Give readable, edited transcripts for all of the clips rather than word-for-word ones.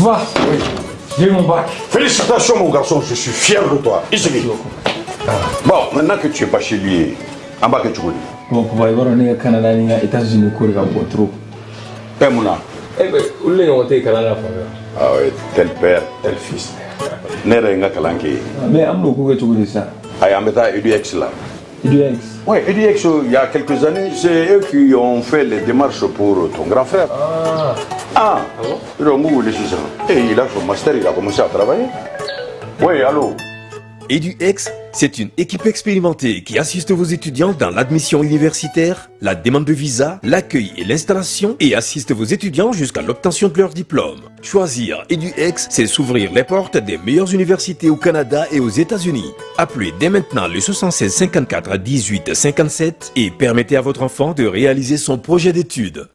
Papa, Oui. j'ai eu mon bac. Félicitations, mon garçon, je suis fier de toi. Ici. Bon, maintenant que tu es bachelier, en bas que tu connais. Bon, papa, i b'a dɔn ne ka Canada ni n ka États-Unis ko de ka bon trop. Eh, Mouna. Eh ben, olu de ɲɔgɔn tɛ yen kalan na fan fɛ. Ah ouais, tel père, tel fils. Ne yɛrɛ ye n ka kalan kɛ yen. Mais an bɛn'o ko kɛ cogo di sisan? Ayi, an bɛ taa EDUX la. EDUX. Oui, EDUX, il y a quelques années, c'est eux qui ont fait les démarches pour ton grand frère. Ah. Ah, Ah bon? Donc, vous voulez ça. Et il a son master, il a commencé à travailler. Oui, allô? EduX, c'est une équipe expérimentée qui assiste vos étudiants dans l'admission universitaire, la demande de visa, l'accueil et l'installation et assiste vos étudiants jusqu'à l'obtention de leur diplôme. Choisir EduX, c'est s'ouvrir les portes des meilleures universités au Canada et aux États-Unis. Appelez dès maintenant le 76 54 18 57 et permettez à votre enfant de réaliser son projet d'études.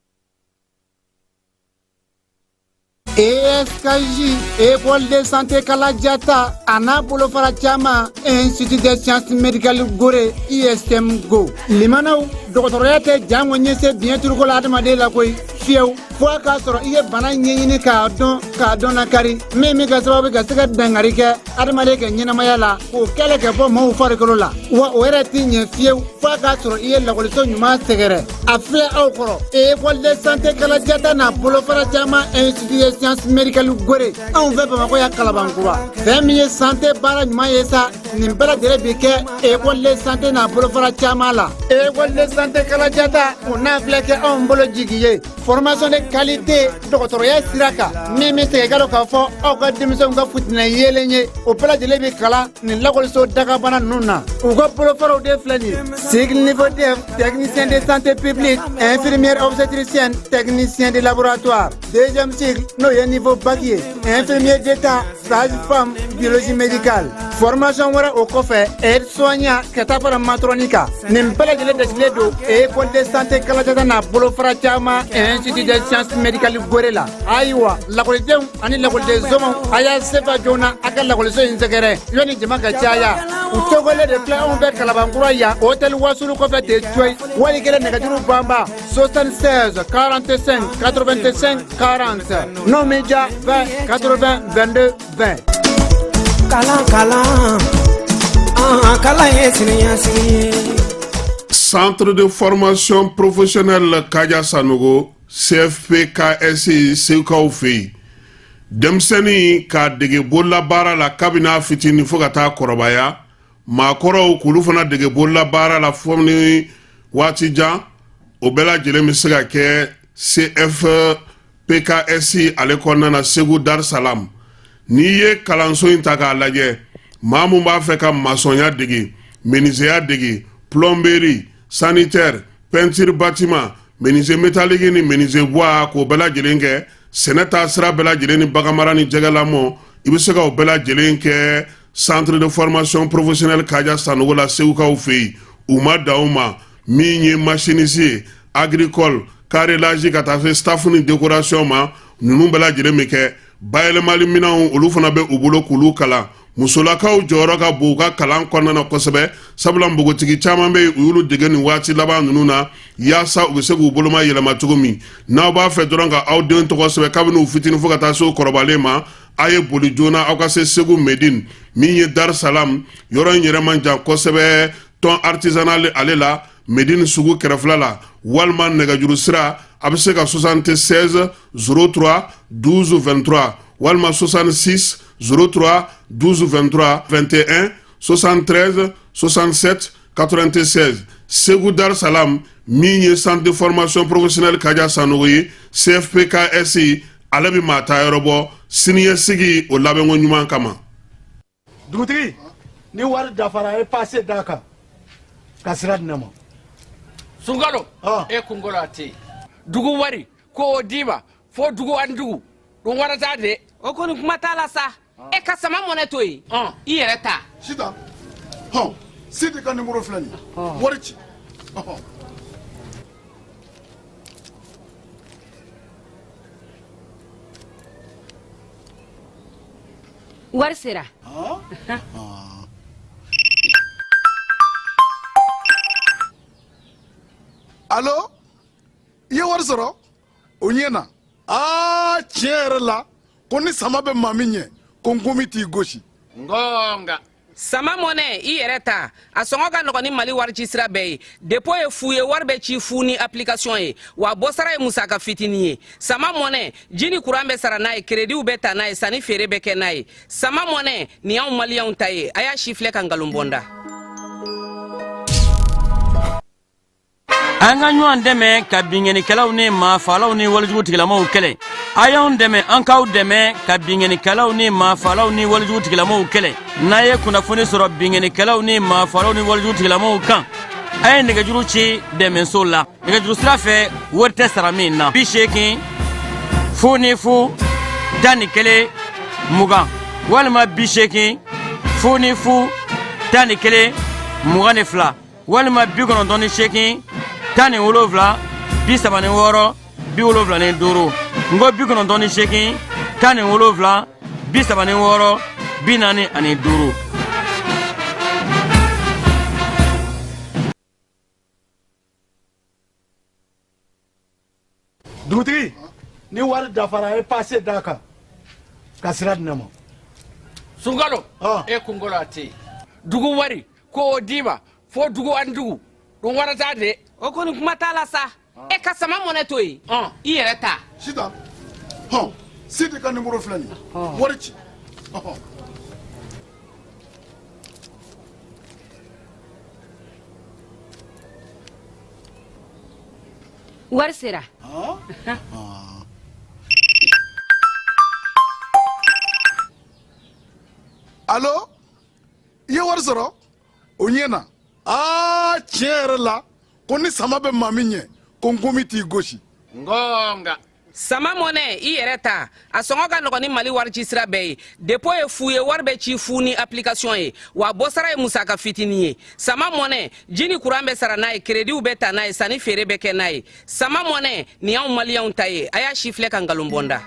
ESKJ, École de santé Kaladiata, a n'a bolofara caman, Institut des sciences médicales Gore, ISM Go. Limanaw, dɔgɔtɔrɔya tɛ jango ɲɛse biɲɛ turuko la adamaden la koyi fiyewu fo a k'a sɔrɔ i ye bana ɲɛɲini k'a dɔn k'a dɔn lakari min bɛ kɛ sababu ka se ka dankari kɛ adamaden ka ɲɛnamaya la k'o kɛlɛ ka bɔ maaw farikolo la wa o yɛrɛ tɛ ɲɛ fiyewu fo a k'a sɔrɔ i ye lakɔliso ɲuman sɛgɛrɛ a filɛ aw kɔrɔ école de santé Kaladiata n'a bolofara caman institut des sciences médicales Gore anw fɛ Bamakɔ yan Kalabankura fɛn min ye santé baara ɲuman ye sa nin bɛɛ lajɛlen bi kɛ école de santé n'a bolofara caman la école de santé Kaladiata o n'a filɛ kɛ anw bolo jigi ye formation de qualité dɔgɔtɔrɔya sira kan min bɛ segin ka dɔn k'a fɔ aw ka denmisɛnw ka futinɛ yeelen ye o bɛɛ lajɛlen bɛ kalan nin lakɔliso dagabana ninnu na u ka bolofaraw de filɛ nin ye cycle niveau DEF technicien de santé publique infirmière obstétricienne technicien de laboratoire deuxième cycle n'o ye niveau bac ye infirmier d'état sage-femme biologie médicale formation wɛrɛ o kɔfɛ aide soignant ka taa fara matrɔni kan nin bɛɛ lajɛlen dasilen don école de santé Kaladiata n'a bolofara caman institut des sciences médicales Gore la ayiwa lakɔlidenw ani lakɔliden somaw a y'a sefa joona a ka lakɔliso in sɛgɛrɛ yanni jama ka caya u tɔgɔlen de filɛ anw fɛ Kalabankura yan hôtel Wasulu kɔfɛ ten coyi wali kelen nɛgɛjuru banba 76 45 85 40 n'o m'i diya 20 80 22 20. Kalan kalan an kalan ye siniɲɛsigi ye. Centre de formation professionnelle Kaja Sanogo CFPKS Segukaw fɛ yen denmisɛnnin k'a dege bololabaara la kabini a fitinin fo ka taa kɔrɔbaya maakɔrɔw k'olu fana dege bololabaara la fo ni waati jan o bɛɛ lajɛlen bɛ se ka kɛ CFPKS ale kɔnɔna na Segu Dar Salam. N'i ye kalanso in ta k'a lajɛ maa mun b'a fɛ ka masɔnya dege menuisier dege plomberie sanitaire peinture bâtiment menuisier métallique ni menuisier bois k'o bɛɛ lajɛlen kɛ sɛnɛ taa sira bɛɛ lajɛlen ni baganmara ni jɛgɛlamɔ i bɛ se ka o bɛɛ lajɛlen kɛ centre de formation professionnelle Kaja Sanogo la Segukaw fɛ yen. U ma dan o ma min ye machiniste ye agricole carrelage ka taa se staff ni décoration ma ninnu bɛɛ lajɛlen bɛ kɛ bayɛlɛmali minɛnw olu fana bɛ u bolo k'olu kalan musolakaw jɔyɔrɔ ka bon u ka kalan kɔnɔna na kosɛbɛ sabula npogotigi caman bɛ yen u y'olu dege nin waati laban ninnu na yaasa u bɛ se k'u boloma yɛlɛma cogo min n'aw b'a fɛ dɔrɔn ka aw den tɔgɔ sɛbɛn kabini u fitinin fo ka taa se u kɔrɔbalen ma a ye boli joona aw ka se Segu Medine min ye Dar Salam yɔrɔ in yɛrɛ man jan kosɛbɛ tɔn artisanal ale la Medine sugu kɛrɛfɛla la walima nɛgɛjuru sira a bɛ se ka 76 03 12 23 walima 66 03 12 23 21 73 67 96 Segu Dar Salam min ye centre de formation professionnelle Kaja Sanogo ye CFPKS ale bɛ maa ta yɔrɔ bɔ siniɲɛsigi o labɛnko ɲuman kama. Dugutigi ni wari dafara a ye pase d'a kan ka sira di ne ma. Sunkalo e kunkolo a tɛ yen dugu wari ko o d'i ma fo dugu ani dugu dun wara t'a de. O kɔni kuma t'a la sa e ka sama mɔnɛ to yen i yɛrɛ ta. Sitan hɔn Sidi ka nimoro filɛ nin ye wari ci. Wari sera. Alo i ye wari sɔrɔ o ɲɛ na aa tiɲɛ yɛrɛ la Ko ni sama bɛ maa min ɲɛ, ko nkomi t'i gosi. Ngonga. Sama mɔnɛ, i yɛrɛ ta, a sɔngɔ ka nɔgɔn ni Mali wari ci sira bɛɛ ye. Dépôt ye fu ye, wari bɛ ci fu ni application ye, wa bɔsara ye musaka fitinin ye. Sama mɔnɛ, ji ni kuran bɛ sara n'a ye, créditw bɛ ta n'a ye, sanni feere bɛ kɛ n'a ye. Sama mɔnɛ nin y'anw Maliyɛnw ta ye. A y'a si filɛ ka nkalon bɔ n da. An ka ɲɔgɔn dɛmɛ ka binkannikɛlaw ni maafalaw ni walejugu tigilamaw kɛlɛ. A y'anw dɛmɛ, an k'aw dɛmɛ ka binkannikɛlaw ni maafalaw ni walejugu tigilamaw kɛlɛ. N'a ye kunnafoni sɔrɔ binkannikɛlaw ni maafalaw ni walejugu tigilamaw kan, a ye nɛgɛjuru ci dɛmɛso la nɛgɛjuru sira fɛ, wari tɛ sara min na: 80 00 11 20 walima 80 00 11 22 walima 98 17 36 75. N ko 98 17 36 45. Dugutigi, ni wari dafara, a ye passe d'a kan ka sira di ne ma. Sunkalo, e kunkolo a tɛ yen. Dugu wari ko o d'i ma fo dugu ani dugu, ɗum waɗata de. O kɔni, kuma t'a la sa. E ka sama mɔnɛ to yen, i yɛrɛ ta. Sitan, hɔn, Sidi ka nimoro filɛ nin ye, wari ci, ɔhɔn. Wari sera. Alo, i ye wari sɔrɔ, o ɲɛna. Aa, tiɲɛ yɛrɛ la, ko ni sama bɛ maa min ɲɛ, ko nkomi t'i gosi. Ngonga. Sama mɔnɛ, i yɛrɛ ta, a sɔngɔ ka nɔgɔn ni Mali wari ci sira bɛɛ ye. Dépôt ye fu ye, wari bɛ ci fu ni application ye, wa bɔsara ye musaka fitinin ye. Sama mɔnɛ, ji ni kuran bɛ sara n'a ye, créditw bɛ ta n'a ye, sanni feere bɛ kɛ n'a ye. Sama mɔnɛ nin y'anw Maliyɛnw ta ye. A y'a si filɛ ka nkalon bɔ n da.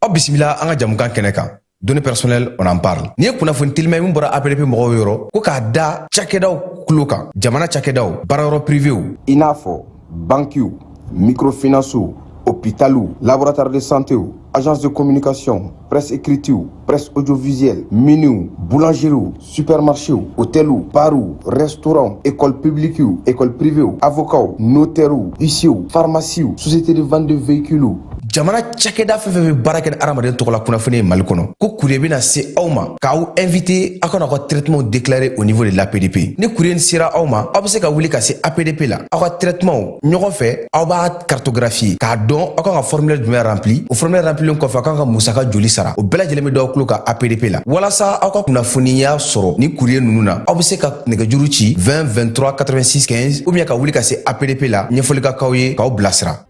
Aw bisimila an ka jamukan kɛnɛ kan, données personnelles, on en parle. Nin ye kunnafoni telima ye min bɔra APDP mɔgɔw yɔrɔ, ko k'a da cakɛdaw kulo kan, jamana cakɛdaw, baarayɔrɔ privéw, i n'a fɔ bankiw, microfinancew, hôpitaliw, laboratoire de santéw, agence de communication, presse écritew, presse audiovisuelle, miniw, boulangeriew, supermarchéw, hôteliw, barw, restaurant, école publiquew, école privéw, avocats, notairew, huissierw, pharmaciew, société de vente de véhicules, jamana cakɛda fɛn fɛn bɛ baara kɛ ni hadamaden tɔgɔ la kunnafoni ye Mali kɔnɔ, ko courrier bɛna se aw ma k'aw invité aw kana aw ka traitement déclarer au niveau de l'APDP. Ni courrier sera aw ma, aw bɛ se ka wuli ka se APDP la, aw ka traitement ɲɔgɔn fɛ, aw b'a cartographier k'a dɔn aw kan ka formulaire jumɛn rempli. O formulaire remplilen kɔfɛ, aw kan ka musaka joli sara, o bɛɛ lajɛlen bɛ d'aw tulo kan APDP la. Walasa aw ka kunnafoniya sɔrɔ ni courrier ninnu na, aw bɛ se ka nɛgɛjuru ci 20 23 86 15 ou bien ka wuli ka se APDP la, ɲɛfɔli ka k'aw ye k'aw bilasira.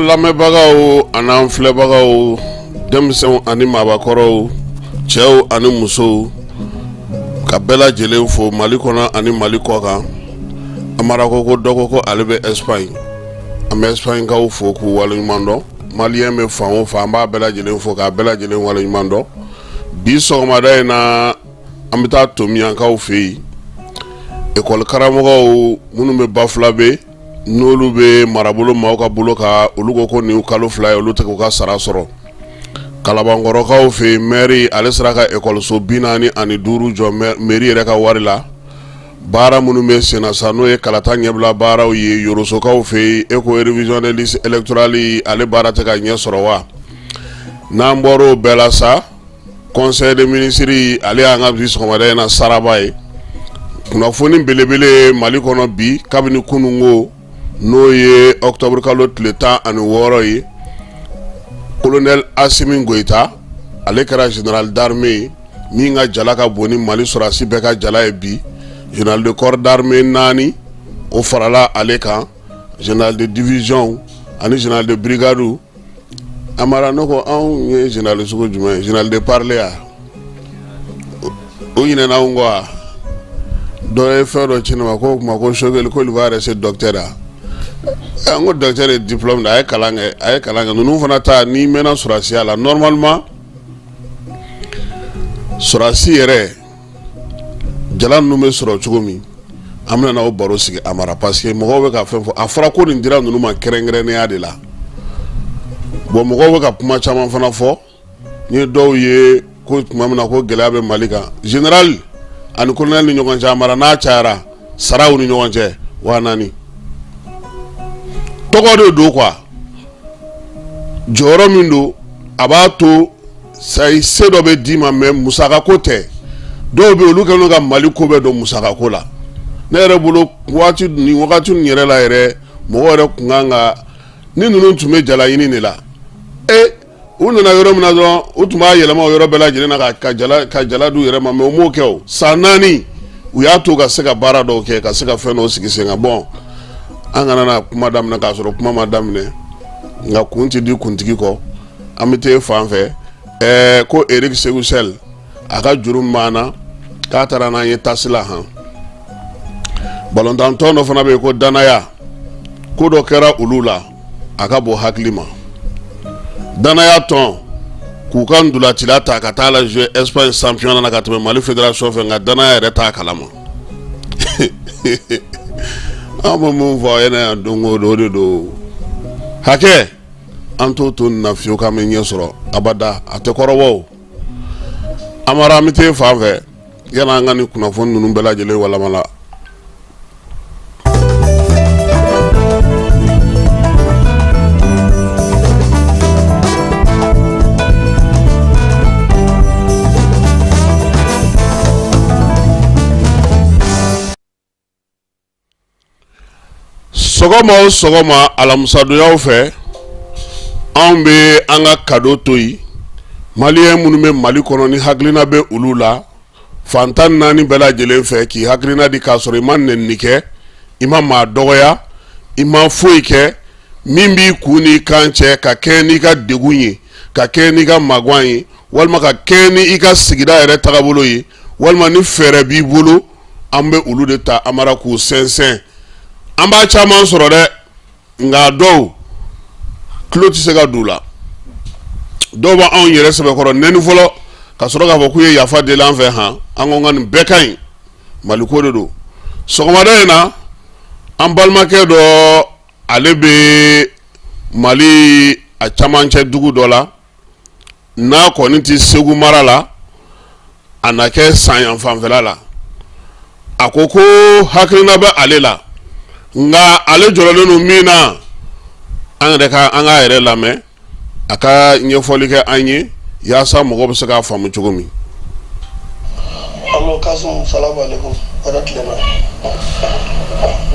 An lamɛnbagaw an'an filɛbagaw, denmisɛnw ani maabakɔrɔw, cɛw ani musow, ka bɛɛ lajɛlen fo Mali kɔnɔ ani Mali kɔ kan. Amara ko ko dɔ ko ko ale bɛ Espagne. An bɛ Espagnekaw fo k'u waleɲuman dɔn. Malien bɛ fan o fan, an b'a bɛɛ lajɛlen fo k'a bɛɛ lajɛlen waleɲuman dɔn. Bi sɔgɔmada in na, an bɛ taa Tomiyankaw fɛ yen, ekɔli karamɔgɔw minnu bɛ Bafulabe, n'olu bɛ marabolo maaw ka bolo kan. Olu ko ko nin kalo 2 ye, olu tɛ k'u ka sara sɔrɔ. Kalabankɔrɔkaw fɛ yen, mɛri ale sera ka ekɔliso 45 jɔ mɛri yɛrɛ ka wari la. Baara minnu bɛ senna sa, n'o ye kalata ɲɛbila baaraw ye Yorosokaw fɛ yen, e ko révision des listes électorales, ale baara tɛ ka ɲɛ sɔrɔ wa? N'an bɔra o bɛɛ la sa, conseil des ministres, ale y'an ka bi sɔgɔmada in na saraba ye. Kunnafoni belebele Mali kɔnɔ bi, kabini kununko, n'o ye octobre kalo tile 16 ye, colonel Asimi Goyita, ale kɛra général d'armée ye min ka jala ka bon ni Mali sɔrɔdasi bɛɛ ka jala ye bi. Général de corps d'armée naani, o farala ale kan, général de division ani général de brigade. Amara, ne ko anw ye général sugu jumɛn ye? Général de parler ya, o ɲinɛna anw kɔ wa? Dɔ ye fɛn dɔ ci ne ma ko o tuma ko Choguel ko il va rester docteur a. N ko docteur ye diplôme de, a ye kalan kɛ, a ye kalan kɛ. Ninnu fana ta, n'i mɛnna sɔrɔdasiya la, normalement sɔrɔdasi yɛrɛ jala ninnu bɛ sɔrɔ cogo min, an bɛna o baro sigi Amara, parce que mɔgɔw bɛ ka fɛn fɔ. A fɔra ko nin dira ninnu ma kɛrɛnkɛrɛnnenya de la. Bon, mɔgɔw bɛ ka kuma caman fana fɔ. N ye dɔw ye ko tuma min na ko gɛlɛya bɛ Mali kan, général ani colonel ni ɲɔgɔn cɛ, Amara, n'a cayara saraw ni ɲɔgɔn cɛ 4000. Tɔgɔ de don quoi, jɔyɔrɔ min don, a b'a to sayi se dɔ bɛ d'i ma, mais musaka ko tɛ. Dɔw bɛ olu kɛlen ka Mali ko bɛɛ don musaka ko la. Ne yɛrɛ bolo, waati nin wagati nin yɛrɛ la yɛrɛ, mɔgɔ yɛrɛ tun kan ka ni ninnu tun bɛ jala ɲini de la. E, u nana yɔrɔ min na dɔrɔn, u tun b'a yɛlɛma o yɔrɔ bɛɛ lajɛlen na ka jala d'u yɛrɛ ma, mais u m'o kɛ. O san 4, u y'a to ka se ka baara dɔw kɛ, ka se ka fɛn dɔw sigi sen kan. Bon, an kana na kuma daminɛ k'a sɔrɔ kuma ma daminɛ, nka kun tɛ di kuntigi kɔ. An bɛ taa fan fɛ. Ko Eric Sékou Chelle, a ka juru banna, k'a taara n'an ye tasi la han. Balɔntantɔn dɔ fana bɛ yen ko Danaya, ko dɔ kɛra olu la, a ka bɔ hakili ma. Danaya tɔn k'u ka ntolacila ta ka taa la jouer Espagne championnat na ka tɛmɛ Mali fédération fɛ, nka Danaya yɛrɛ t'a kalama. An bɛ mun fɔ aw ɲɛna yan don o don, o de don. Hakɛ an t'o to nin na fiyewu k'an bɛ ɲɛ sɔrɔ abada, a tɛ kɔrɔbɔ o. Amara, an bɛ t'e fan fɛ yanni an ka nin kunnafoni ninnu bɛɛ lajɛlen walamala. Sɔgɔma o sɔgɔma, alamisadonyaw fɛ, anw bɛ an ka cadeau to yen. Malien minnu bɛ Mali kɔnɔ, ni hakilina bɛ olu la fan 14 bɛɛ lajɛlen fɛ, k'i hakilina di k'a sɔrɔ i ma nɛnini kɛ, i ma maa dɔgɔya, i ma foyi kɛ min b'i kun n'i kan cɛ, ka kɛ n'i ka degun ye, ka kɛ n'i ka magwan ye, walima ka kɛ ni i ka sigida yɛrɛ tagabolo ye, walima ni fɛɛrɛ b'i bolo. An bɛ olu de ta, Amara, k'u sɛnsɛn. An b'a caman sɔrɔ dɛ, nka dɔw tulo tɛ se ka don u la. Dɔw bɛ anw yɛrɛ sɛbɛkɔrɔ nɛni fɔlɔ ka sɔrɔ k'a fɔ k'u ye yafa deli an fɛ. Han, an ko nka nin bɛɛ ka ɲi, Maliko de don. Sɔgɔmada in na, an balimakɛ dɔ, ale bɛ Mali a camancɛ dugu dɔ la, n'a kɔni tɛ Segu mara la, a na kɛ San fanfɛla la. A ko ko hakilina bɛ ale la, nka ale jɔrɔlen don min na, an yɛrɛ ka an k'a yɛrɛ lamɛn, a ka ɲɛfɔli kɛ an ye yaasa mɔgɔ bɛ se k'a faamu cogo min. Allo Kasum, salamu alaikum, hɛrɛ tilenna,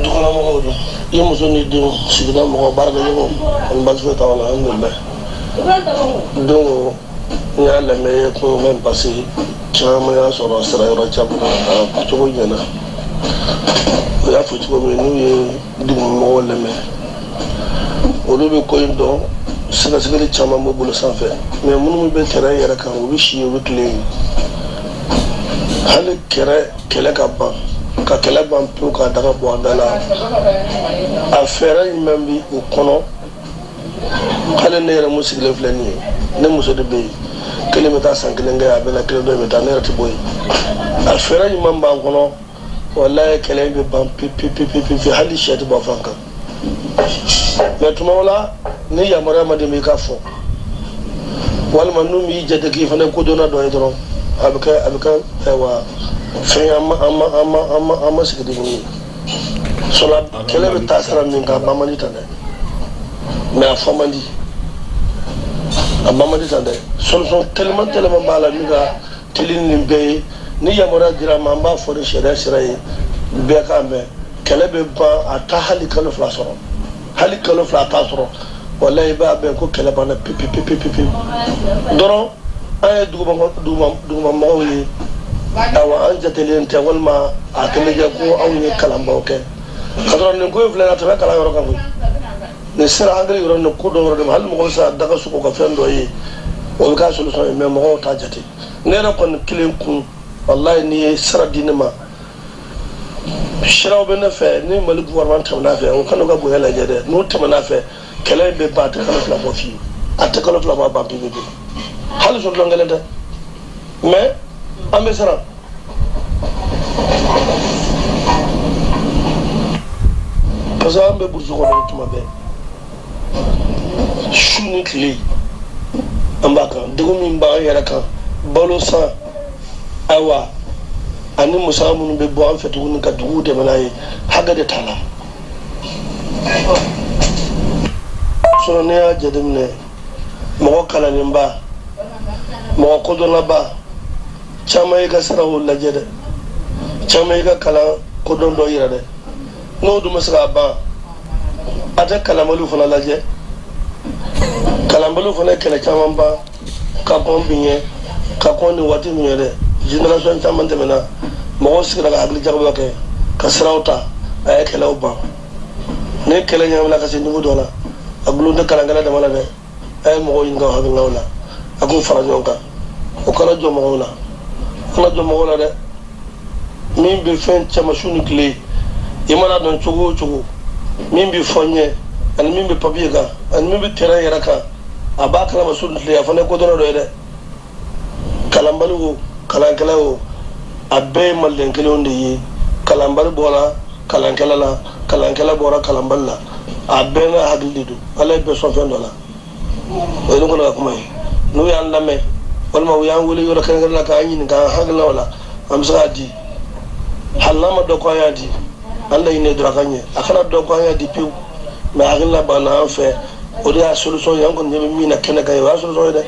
dukɔnɔmɔgɔw dun, i muso n'i denw, sigida mɔgɔw, baarakɛɲɔgɔnw, ani baasi foyi t'aw la, alhamdulilayi. Donc n y'a lamɛn, i ye kuma mɛn parce que caman y'a sɔrɔ a sera yɔrɔ caman na, a cogo ɲɛna. U y'a fɔ cogo min, n'u ye dugumɔgɔw lamɛn, Olu bɛ ko in dɔn, sɛgɛsɛgɛli caman b'u bolo sanfɛ, mais minnu bɛ terrain yɛrɛ kan, u bɛ si, u bɛ tile yen. Hali kɛrɛ kɛlɛ ka ban, ka kɛlɛ ban pewu, k'a daga bɔ a da la, a fɛɛrɛ jumɛn bɛ o kɔnɔ? Hali ne yɛrɛ mun sigilen filɛ nin ye, ne muso de bɛ yen, kelen bɛ taa san kelen kɛ, a bɛ na, kelen dɔ bɛ taa, ne yɛrɛ tɛ bɔ yen. A fɛɛrɛ ɲuman b'an kɔnɔ, walayi, kɛlɛ in bɛ ban pewu, hali sɛ tɛ bɔ fan kan. Mais tuma o la, ni yamaruya ma d'i ma i ka fɔ, walima n'u m'i jate k'i fana kodɔnna dɔ ye dɔrɔn, a bɛ kɛ ayiwa fɛn ye, an ma sigi ni mun ye. Sɔrɔ kɛlɛ bɛ taa sira min kan, a ban man di tan dɛ, mais a fɔ man di, a ban man di tan dɛ. Solution teliman teliman b'a la min ka teli ni nin bɛɛ ye. Ni yamaruya dira an ma, an b'a fɔ ni sariya sira ye, bɛɛ k'a mɛn. Kɛlɛ bɛ ban, a ta hali kalo 2 sɔrɔ, hali kalo 2 a t'a sɔrɔ. Walayi, i b'a bɛn ko kɛlɛ banna pewu dɔrɔn. An ye duguma mɔgɔw ye, awa, an jatelen tɛ, walima a kɛlen kɛ ko anw ye kalanbaw kɛ, ka sɔrɔ nin ko in filɛ, a tɛmɛ kalan yɔrɔ kan koyi. Nin sera hakili yɔrɔ ni ko dɔ yɔrɔ de ma, hali mɔgɔ bɛ se ka daga sogo ka fɛn dɔ ye, o bɛ k'a solution ye, mais mɔgɔw t'a jate. Ne yɛrɛ kɔni kelen kun, walayi, n'i ye sira di ne ma, siraw bɛ ne fɛ ni Mali gouvernement tɛmɛna fɛ, o kan'u ka bonya lajɛ dɛ. N'u tɛmɛna fɛ, kɛlɛ in bɛ ban, a tɛ kalo 2 bɔ fiyewu, a tɛ kalo 2 bɔ, a ban pewu pewu. Hali solution kelen tɛ, mais an bɛ siran parce que an bɛ burusi kɔnɔ tuma bɛɛ, su ni tile an b'a kan. Degun min b'an yɛrɛ kan, balo san, ayiwa, ani musaka minnu bɛ bɔ an fɛ tuguni ka duguw dɛmɛ n'a ye, hakɛ de t'a la. Sinon n'i y'a jateminɛ, mɔgɔ kalannenba, mɔgɔ kodɔnnaba caman y'i ka siraw lajɛ dɛ, caman y'i ka kalan kodɔn dɔ yira dɛ. N'o dun ma se k'a ban, a tɛ kalanbaliw fana lajɛ. Kalanbaliw fana ye kɛlɛ caman ban ka kɔn bi ɲɛ, ka kɔn nin waati min ye dɛ. Génération caman tɛmɛna, mɔgɔw sigira ka hakili jagabɔ kɛ ka siraw ta, a ye kɛlɛw ban. Ni kɛlɛ ɲagamina ka se niveau dɔ la, a gulon tɛ kalankɛla dama la dɛ. A ye mɔgɔw ɲininka o hakilinaw la, a k'u fara ɲɔgɔn kan, o kana jɔ mɔgɔw la, o kana jɔ mɔgɔw la dɛ. Min bɛ fɛn caman su ni tile, i mana dɔn cogo o cogo, min bɛ fɔ ɲɛ ani min bɛ papiye kan ani min bɛ terrain yɛrɛ kan, a b'a kalama su ni tile, a fana ye kodɔnna dɔ ye dɛ. Kalanbali o, kalankɛla o, a bɛɛ ye maliden kelenw de ye. Kalanbali bɔra kalankɛla la, kalankɛla bɔra kalanbali la, a bɛɛ n'a hakili de don. Ala ye bɛɛ sɔn fɛn dɔ la. O ye ne kɔni ka kuma ye. N'u y'an lamɛn walima u y'an wele yɔrɔ kɛrɛnkɛrɛn la k'an ɲininka an hakilinaw la, an bɛ se k'a di. Hali n'a ma dɔn ko an y'a di, an laɲini ye dɔrɔn a ka ɲɛ. A kana dɔn ko an y'a di pewu, mais hakilina banna an fɛ, o de y'a solution ye. An kɔni ɲɛ bɛ min na kɛnɛ kan ye, o y'a solution ye dɛ.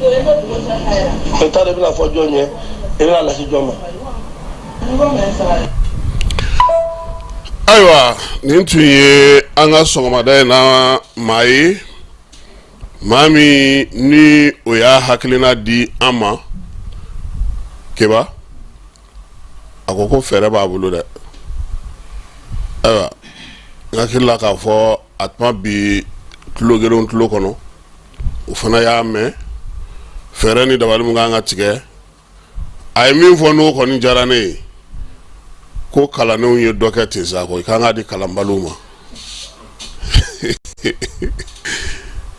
I t'a dɔn i bɛna fɔ jɔn ye, i bɛna lase jɔn ma. Ayiwa, nin tun ye an ka sɔgɔmada in na maa ye, maa min ni o y'a hakilina di an ma. Keba a ko ko fɛɛrɛ b'a bolo dɛ. Ayiwa, n hakili la k'a fɔ a tuma bi tulo kelen tulo kɔnɔ, o fana y'a mɛn. Fɛɛrɛ ni dabali min kan ka tigɛ, a ye min fɔ, n'o kɔni diyara ne ye, ko kalannenw ye dɔ kɛ ten sa, ko k'an k'a di kalanbaliw ma.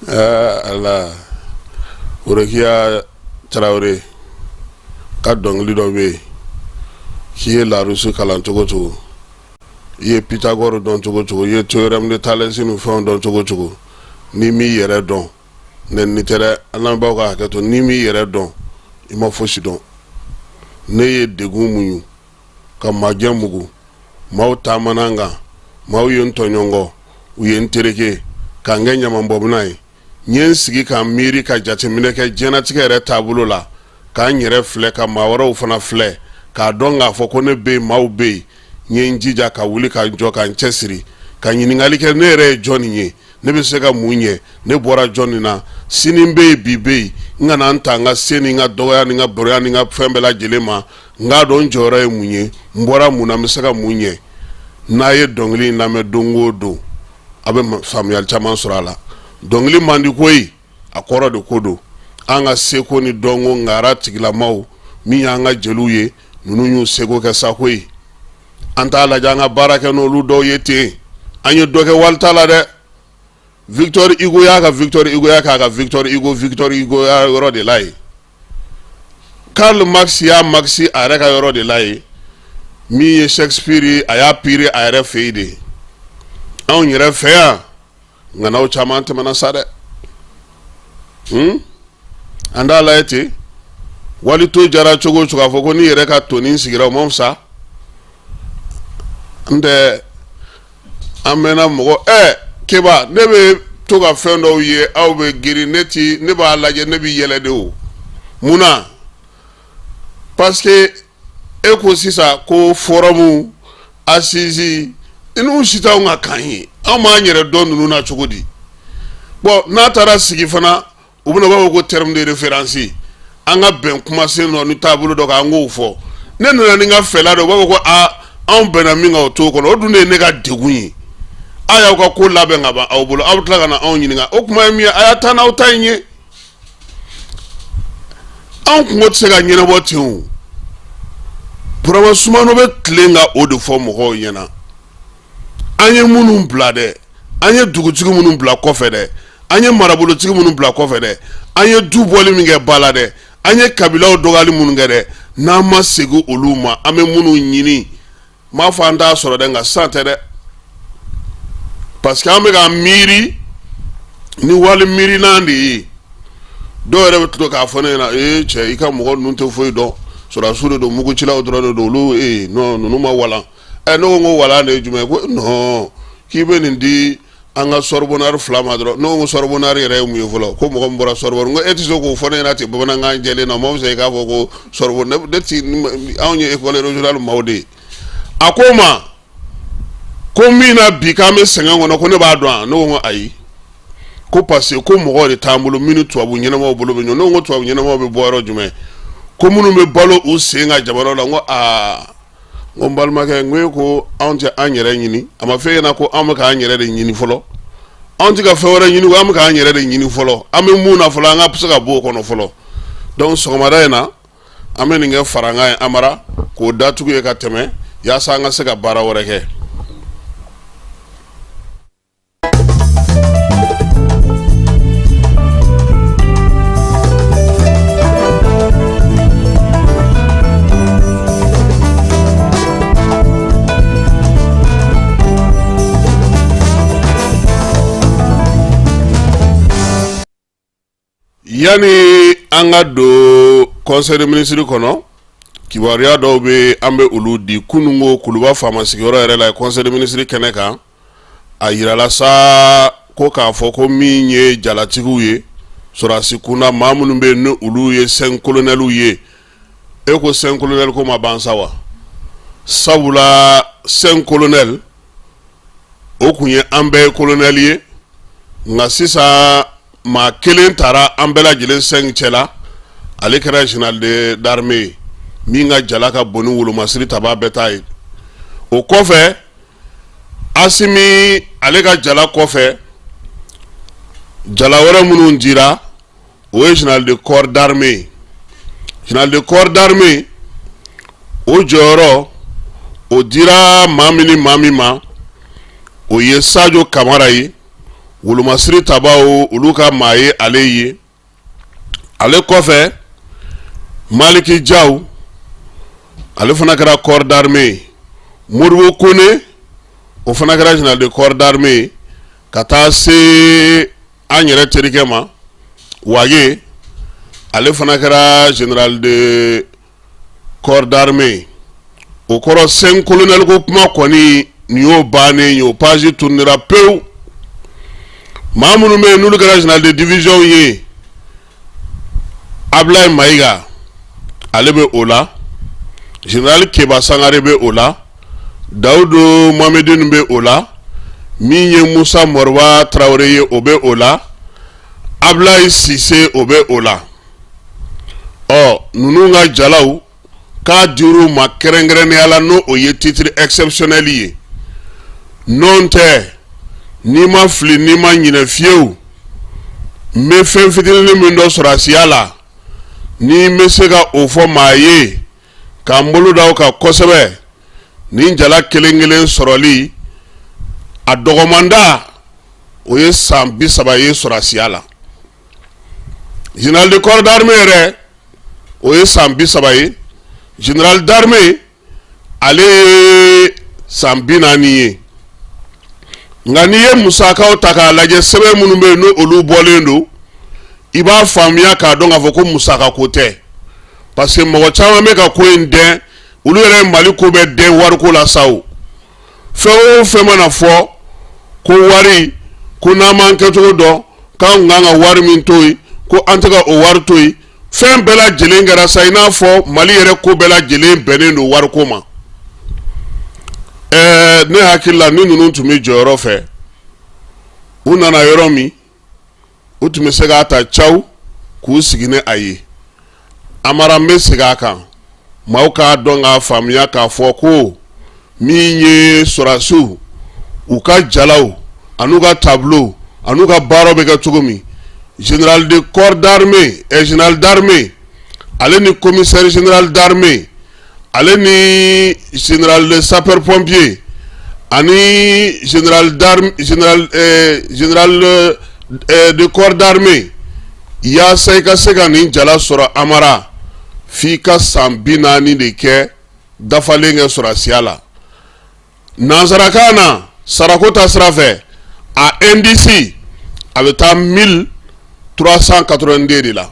Ala Worokiya Tarawele ka dɔnkili dɔ bɛ yen k'i ye Larousse kalan cogo cogo, i ye Pythagore dɔn cogo cogo, i ye théorème de Thalès ni fɛnw dɔn cogo cogo, n'i m'i yɛrɛ dɔn, nɛni tɛ dɛ, an lamɛnbaaw ka hakɛ to, n'i m'i yɛrɛ dɔn, i ma fosi dɔn. Ne ye degun muɲu ka majɛ mugu, maaw taamana n kan, maaw ye n tɔɲɔgɔn, u ye n tereke ka n kɛ ɲamanbɔnbina ye. N ye n sigi ka miiri ka jateminɛ kɛ diɲɛnatigɛ yɛrɛ taabolo la, k'an yɛrɛ filɛ, ka maa wɛrɛw fana filɛ, k'a dɔn k'a fɔ ko ne bɛ yen, maaw bɛ yen. N ye n jija ka wuli ka n jɔ, ka n cɛsiri, ka ɲininkali kɛ: ne yɛrɛ ye jɔnni ye? Ne bɛ se ka mun ɲɛ? Ne bɔra jɔnni na? Sini bɛ yen, bi bɛ yen. N kana n ta n ka se ni n ka dɔgɔya ni n ka bonya ni n ka fɛn bɛɛ lajɛlen ma. N k'a dɔn n jɔyɔrɔ ye mun ye, n bɔra mun na, n bɛ se ka mun ɲɛ. N'a ye dɔnkili in lamɛn don o don. A bɛ faamuyali caman sɔrɔ a la. Dɔnkili man di koyi, a kɔrɔ de ko don. An ka seko ni dɔnko ŋara tigilamaw min y'an ka jeliw ye, ninnu y'u seko kɛ sa koyi. An t'a lajɛ an ka baara kɛ n'olu dɔw ye ten. An ye dɔ kɛ walita la dɛ. Victor Hugo y'a ka Victor Hugo ya k'a ka Victor Hugo Victor Hugo ya yɔrɔ de la yen. Karl Marx y'a Marx a yɛrɛ ka yɔrɔ de la yen. Min ye Shakespeare ye, a y'a piri a yɛrɛ fɛ yen de. Anw yɛrɛ fɛ yan, ŋanaw caman tɛmɛna sa dɛ. An t'a lajɛ ten. Wali to jara cogo o cogo, a fɔ ko n'i yɛrɛ ka tonin sigira, o man fisa. N tɛ an mɛnna mɔgɔ keba, ne bɛ to ka fɛn dɔw ye, aw bɛ girin, ne ti, ne b'a lajɛ, ne bɛ yɛlɛ de. O mun na? Parce que e ko sisan ko forum, assise, ninnu si t'anw ka kan ye. Anw b'an yɛrɛ dɔn ninnu na cogo di? Bon, n'a taara sigi fana, u bɛna b'a fɔ ko terme de référence, an ka bɛn kumasen dɔ ni taabolo dɔ kan, an k'o fɔ. Ne nana ni n ka fɛla dɔ, u b'a fɔ ko aa, anw bɛnna min kan, o t'o kɔnɔ. O dun de ye ne ka degun ye. A y'aw ka ko labɛn ka ban aw bolo, aw bɛ tila ka na anw ɲininka. O kuma ye min ye, a y'a taa n'aw ta in ye. Anw kungo tɛ se ka ɲɛnabɔ ten. O Burama Sumano bɛ tilen ka o de fɔ mɔgɔw ɲɛna. An ye minnu bila dɛ, an ye dugutigi minnu bila kɔfɛ dɛ, an ye marabolotigi minnu bila kɔfɛ dɛ, an ye du bɔli min kɛ ba la dɛ, an ye kabilaw dɔgɔyali minnu kɛ dɛ, n'an ma segin olu ma, an bɛ minnu ɲini, n m'a fɔ an t'a sɔrɔ dɛ, nka sisan tɛ dɛ, parce que an bɛ ka miiri ni wali miirinan de ye. Dɔw yɛrɛ bɛ to k'a fɔ ne ɲɛna: ee cɛ, i ka mɔgɔ ninnu tɛ foyi dɔn, sɔrɔdasiw de don, mugucilaw dɔrɔn de don, olu ee non, ninnu ma walan. Ɛ, ne ko n ko walan de ye jumɛn ye? Ko non, k'i bɛ nin di an ka sorbonnard fila ma dɔrɔn. Ne ko n ko sorbonnard yɛrɛ ye mun ye fɔlɔ? Ko mɔgɔ min bɔra Sorbonne. N ko e tɛ se k'o fɔ ne ɲɛna ten bamanankan jɛlen na, o ma fisa i k'a fɔ ko Sorbonne? Ne ti, anw ye école régionale maaw de ye. A ko n ma ko min na bi k'an bɛ sɛgɛn kɔnɔ, ko ne b'a dɔn wa? Ne ko n ko ayi, ko parce que ko mɔgɔw de t'an bolo min ni tubabu ɲɛnamaw bolo bɛ ɲɔgɔn. Ne ko n ko tubabu ɲɛnamaw bɛ bɔ yɔrɔ jumɛn? Ko minnu bɛ balo u sen ka jamana la. N ko aa, n ko n balimakɛ, n ko e ko anw tɛ an yɛrɛ ɲini, a ma fɔ e ɲɛna ko anw bɛ k'an yɛrɛ de ɲini fɔlɔ? Anw tɛ ka fɛn wɛrɛ ɲini, an bɛ k'an yɛrɛ de ɲini fɔlɔ. An bɛ mun na fɔlɔ? An ka se ka bɔ o kɔnɔ fɔlɔ. Donc sɔgɔmada in na, an bɛ nin kɛ farankan ye, Amara k'o datugu ye ka tɛmɛ, yaasa an ka se ka baara wɛrɛ kɛ. Yanni an ka don conseil de ministre kɔnɔ, kibaruya dɔw bɛ, an bɛ olu di. Kununko Kuluba faama sigiyɔrɔ yɛrɛ la, conseil de ministre kɛnɛ kan, a yirala sa ko k'a fɔ ko min ye jalatigiw ye sɔrɔdasi kunda, maa minnu bɛ yen ni olu ye cinq colonels ye. E ko cinq colonels ko ma ban sa wa? Sabula cinq colonels, o kun ye an bɛɛ ye colonel ye, nka sisan maa kelen taara an bɛɛ lajɛlen cinq cɛ la, ale kɛra général d'armée ye, min ka jala ka bon ni wolomasiri tabaa bɛɛ ta ye. O kɔfɛ, Asimi ale ka jala kɔfɛ, jala wɛrɛ minnu dira, o ye général de corps d'armée. Général de corps d'armée, o jɔyɔrɔ o dira maa min ni maa min ma, o ye Sajo Kamara ye, wolomasiri tabaw olu ka maa ye ale ye. Ale kɔfɛ, Maliki Jaw, ale fana kɛra corps d'armée ye. Modibo Kone, o fana kɛra général de corps d'armée ye, ka taa se an yɛrɛ terikɛ ma Wage, ale fana kɛra général de corps d'armée. O kɔrɔ, cinq colonel ko kuma kɔni, nin y'o bannen ye, o page tournera pewu. Maa minnu bɛ yen n'olu kɛra général de division ye, Ablaye Mayiga, ale bɛ o la, général Keba Sangare bɛ o la, Dawudu Mohamedine bɛ o la, min ye Musa Moriba Tarawele ye, o bɛ o la, Ablaye Sise, o bɛ o la. Ɔ, ninnu ka jalaw k'a dir'u ma kɛrɛnkɛrɛnnenya la, n'o o ye titre exceptionnel ye. N'o tɛ, N'i ma fili, n'i ma ɲinɛ fiyewu, n bɛ fɛn fitinin min dɔn sɔrɔdasiya la, ni n bɛ se ka o fɔ maa ye ka n bolo da o kan kosɛbɛ, nin jala kelen kelen sɔrɔli a dɔgɔmanda o ye san 30 ye sɔrɔdasiya la. Général de corps d'armée yɛrɛ, o ye san 30 ye. Général d'armée, ale ye san 40 ye. Nka n'i ye musakaw ta k'a lajɛ, sɛbɛn minnu bɛ yen n'olu bɔlen don, i b'a faamuya k'a dɔn k'a fɔ ko musaka ko tɛ, parce que mɔgɔ caman bɛ ka ko in dɛn. Olu yɛrɛ ye Mali ko bɛɛ dɛn wariko la sa. O fɛn o fɛn mana fɔ ko wari ko, n'an m'an kɛcogo dɔn, k'an kun kan ka wari min to yen, ko an tɛ ka o wari to yen, fɛn bɛɛ lajɛlen kɛra sa i n'a fɔ Mali yɛrɛ ko bɛɛ lajɛlen bɛnnen don wariko ma. Ne hakili la, ni ninnu tun bɛ jɔyɔrɔ fɛ, u nana yɔrɔ min, u tun bɛ se k'a ta caw k'u sigi ni a ye. Amara, n bɛ segin a kan, maaw k'a dɔn k'a faamuya k'a fɔ ko min ye sɔrɔdasiw u ka jalaw an'u ka tableau an'u ka baaraw bɛ kɛ cogo min, général de corps d'armée, général d'armée, ale ni commissaire général d'armée, ale ni général de sapeur pompier, ani général d'armée, général de corps d'armée, yaasa i ka se ka nin jala sɔrɔ, Amara, f'i ka san 40 de kɛ dafalen kɛ sɔrɔdasiya la. Nansarakan na, sarako ta sira fɛ, a indice a bɛ taa 1382 de la.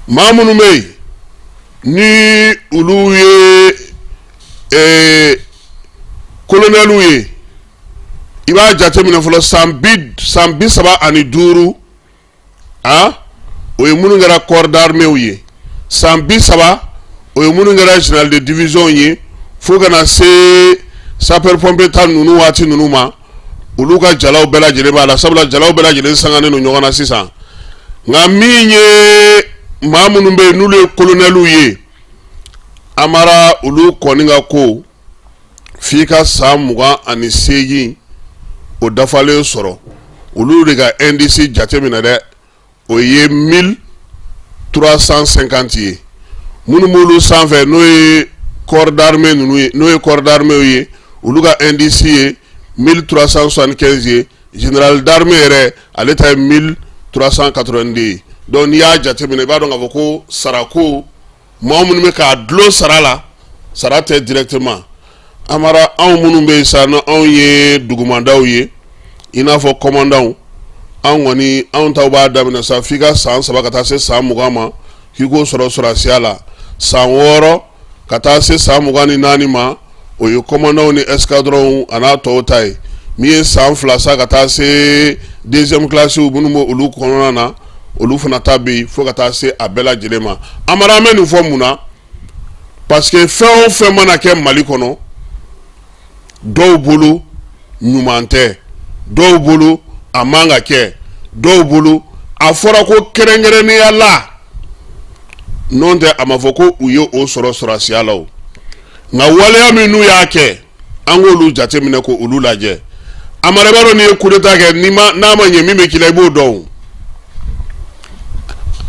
Maa minnu bɛ yen ni olu ye kolonɛliw ye, i b'a jateminɛ fɔlɔ, san 35, a o ye minnu kɛra corps d'armée ye, san 30, o ye minnu kɛra général de division ye, fo ka na se sapeur pompier ta ninnu waati ninnu ma, olu ka jalaw bɛɛ lajɛlen b'a la, sabula jalaw bɛɛ lajɛlen sanganen don ɲɔgɔn na sisan. Nka min ye maa minnu bɛ yen n'olu ye kolonɛliw ye, Amara, olu kɔni ka ko f'i ka san 28 o dafalen sɔrɔ. Olu de ka indice jateminɛ dɛ, o ye 1350 ye. Minnu b'olu sanfɛ, n'o ye corps d'armée ninnu ye, n'o ye corps d'armée ye, olu ka indice ye 1375 ye. Général d'armée yɛrɛ, ale ta ye 1382 ye. Donc n'i y'a jateminɛ, i b'a dɔn k'a fɔ ko sarako, maa minnu bɛ k'a dulon sara la, sara tɛ directement. Amara, anw minnu bɛ yen sa, ni anw ye dugumandaw ye, i n'a fɔ kɔmandanw, anw kɔni, anw taw b'a daminɛ sa f'i ka san 3 ka taa se san 20 ma k'i k'o sɔrɔ sɔrɔdasiya la. San 6 ka taa se san 24 ma, o ye kɔmandanw ni escadronw a n'a tɔw ta ye. Min ye san 2 sa ka taa se deuxième classe minnu bɛ olu kɔnɔna na, olu fana ta bɛ yen, fo ka taa se a bɛɛ lajɛlen ma. Amara, an bɛ nin fɔ mun na? Parce que fɛn o fɛn mana kɛ Mali kɔnɔ, dɔw bolo ɲuman tɛ, dɔw bolo a man ka kɛ, dɔw bolo a fɔra ko kɛrɛnkɛrɛnnenya la. N'o tɛ, a ma fɔ ko u ye o sɔrɔ sɔrɔdasiya la o. Nka waleya min n'u y'a kɛ, an k'olu jateminɛ, ko olu lajɛ. Amara, i b'a dɔn, n'i ye coup d'état kɛ, n'i ma, n'a ma ɲɛ, min bɛ k'i la, i b'o dɔn o.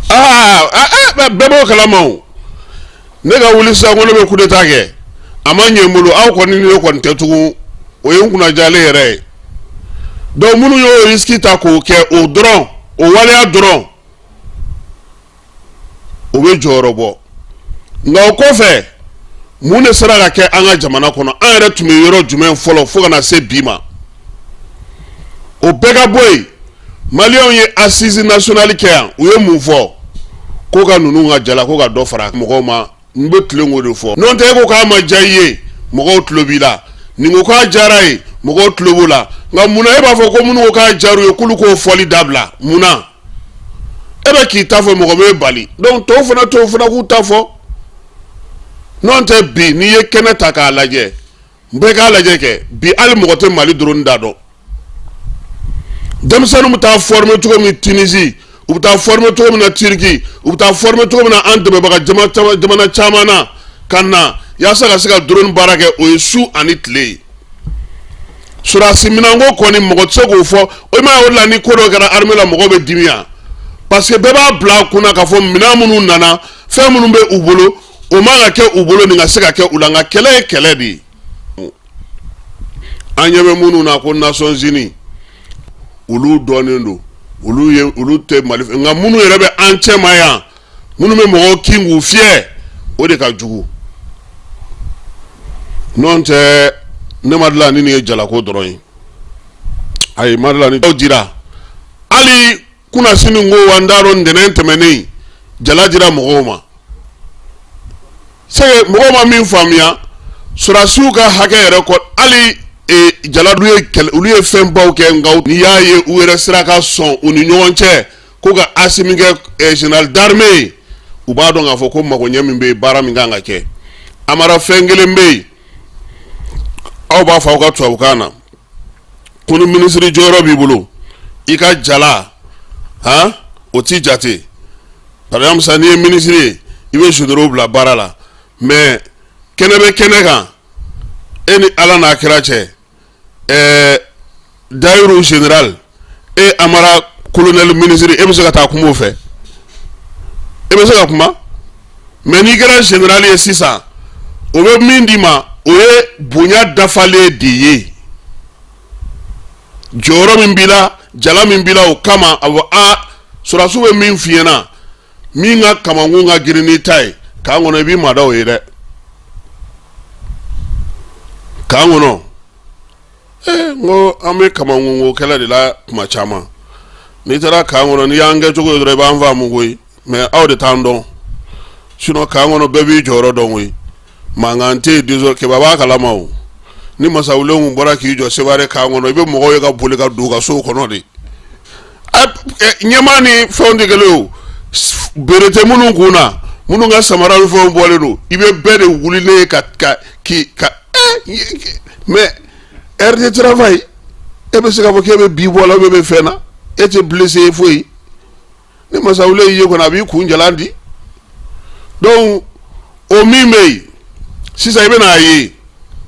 Aa, bɛɛ b'o kalama o. Ne ka wuli sisan ko ne bɛ coup d'état kɛ, a ma ɲɛ n bolo, aw kɔni ni ne kɔni tɛ tugun, o ye n kunnajalen yɛrɛ ye. Donc minnu y'o risque ta k'o kɛ, o dɔrɔn, o waleya dɔrɔn, o bɛ jɔyɔrɔ bɔ. Nka o kɔfɛ, mun de sera ka kɛ an ka jamana kɔnɔ? An yɛrɛ tun bɛ yɔrɔ jumɛn fɔlɔ fo ka na se bi ma? O bɛɛ ka bɔ yen, Maliyɛnw ye assise nationale kɛ yan, u ye mun fɔ? Ko ka ninnu ka jala, ko ka dɔ fara mɔgɔw ma. N bɛ tilen k'o de fɔ. N'o tɛ, e ko k'a ma diya i ye, mɔgɔw tulo b'i la. Nin ko k'a diyara ye, mɔgɔw tulo b'o la. Nka munna e b'a fɔ ko minnu ko k'a diyar'u ye, k'olu k'o fɔli dabila? Munna e bɛ k'i ta fɔ, mɔgɔ b'e bali? Donc tɔw fana, tɔw fana k'u ta fɔ. N'o tɛ, bi n'i ye kɛnɛ ta k'a lajɛ, bɛɛ k'a lajɛ kɛ, bi hali mɔgɔ tɛ Mali drone da dɔn. Denmisɛnninw bɛ taa former cogo min Tunisie, u bɛ taa former cogo min na Turquie, u bɛ taa former cogo min na an dɛmɛbaga jamana caman na ka na yaasa ka se ka drone baara kɛ, o ye su ani tile ye. Sɔrɔdasi minɛnko kɔni mɔgɔ tɛ se k'o fɔ. O ma o la, ni ko dɔ kɛra armée la, mɔgɔ bɛ dimi yan, parce que bɛɛ b'a bila a kunna k'a fɔ minɛn minnu nana, fɛn minnu bɛ u bolo, o man ka kɛ u bolo, nin ka se ka kɛ u la. Nka kɛlɛ ye kɛlɛ de ye. An ɲɛ bɛ minnu na ko Nations Unies, olu dɔnnen don, olu ye, olu tɛ Mali fɛ. Nka minnu yɛrɛ bɛ an cɛma yan, minnu bɛ mɔgɔw kin k'u fiyɛ, o de ka jugu. N'o tɛ, ne ma dilan ni nin ye jalako dɔrɔn ye. Ayi, ma dilan ni dira hali kunnasini ko wa, n t'a dɔn, ntɛnɛn tɛmɛnen jala dira mɔgɔw ma. C'est mɔgɔw ma min faamuya, sɔrɔdasiw ka hakɛ yɛrɛ kɔ, hali jala olu ye kɛlɛ, olu ye fɛnbaw kɛ. Nka n'i y'a ye u yɛrɛ sera ka sɔn u ni ɲɔgɔn cɛ ko ka Asimi kɛ général d'armée ye, u b'a dɔn k'a fɔ ko magoɲɛ min bɛ yen, baara min kan ka kɛ. Amara, fɛn kelen bɛ yen, aw b'a fɔ aw ka tubabukan na ko ni minisiri jɔyɔrɔ b'i bolo, i ka jala han, o t'i jate. Par exemple sisan, n'i ye minisiri ye, i bɛ généraux bila baara la, mais kɛnɛ bɛ kɛnɛ kan, e ni Ala n'a kira cɛ, Dayiru général, e Amara colonel minisiri, e bɛ se ka taa kuma o fɛ? E bɛ se ka kuma? Mais n'i kɛra général ye sisan, o bɛ min d'i ma, o ye bonya dafalen de ye. Jɔyɔrɔ min b'i la, jala min b'i la, o kama a fɔ a sɔrɔdasiw bɛ min f'i ɲɛna, min ka kamankun ka girin n'i ta ye k'an kɔnɔ, i b'i mada o ye dɛ k'an kɔnɔ. Ee, n ko an bɛ kamankunko kɛlɛ de la tuma caman. N'i taara camp kɔnɔ, n'i y'an kɛcogo ye dɔrɔn, i b'an faamu koyi. Mais aw de t'an dɔn. Sinon camp kɔnɔ, bɛɛ b'i jɔyɔrɔ dɔn koyi. Mankan tɛ yen, désordre. Keba b'a kalama o. Ni masawulen kun bɔra k'i jɔ Sevare camp kɔnɔ, i bɛ mɔgɔw ye ka boli ka don u ka sow kɔnɔ de. Ɲɛmaa ni fɛnw tɛ kelen o. Bere tɛ minnu kun na, minnu ka samara ni fɛnw bɔlen don, i bɛ bɛɛ de wulilen ye ka k'i ka. Mais heure de travail, e bɛ se k'a fɔ k'e bɛ bi bɔ la, ou bien e bɛ fɛn na, e tɛ blessé foyi. Ni masawule y'i ye kɔni, a b'i kun jalan di. Donc o min bɛ yen sisan, i bɛna a ye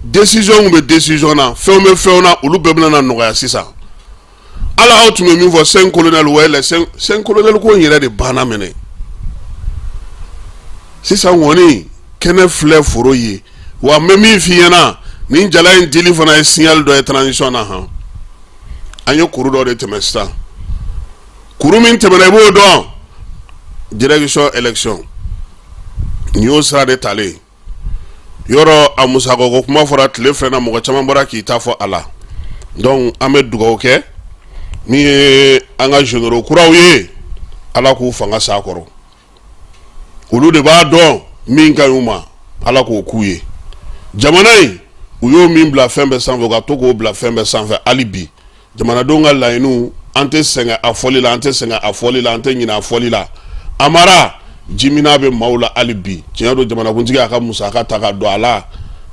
décision bɛ décision na, fɛnw bɛ fɛnw na, olu bɛɛ bɛna na nɔgɔya sisan. Ala, aw tun bɛ min fɔ, cinq colonel, wɛlɛ cinq colonel ko in yɛrɛ de banna minɛ sisan kɔni. Kɛnɛ filɛ foro ye. Wa n bɛ min f'i ɲɛna, nin jala in dili fana ye signal dɔ ye transition na. Han, an ye kuru dɔ de tɛmɛ sisan. Kuru min tɛmɛna, i b'o dɔn, direction élection. Nin y'o sira de talen yɔrɔ. A musakako kuma fɔra tile fɛn na, mɔgɔ caman bɔra k'i ta fɔ a la. Donc an bɛ dugawu kɛ min ye an ka généraux kuraw ye, Ala k'u fanga s'a kɔrɔ. Olu de b'a dɔn min ka ɲi u ma, Ala k'o k'u ye. Jamana in, u y'o min bila fɛn bɛɛ sanfɛ, u ka to k'o bila fɛn bɛɛ sanfɛ hali bi. Jamanadenw ka laɲiniw, an tɛ sɛgɛn a fɔli la, an tɛ sɛgɛn a fɔli la, an tɛ ɲinɛ a fɔli la. Amara, jimina bɛ maaw la hali bi. Tiɲɛ don, jamanakuntigi y'a ka musaka ta ka don a la,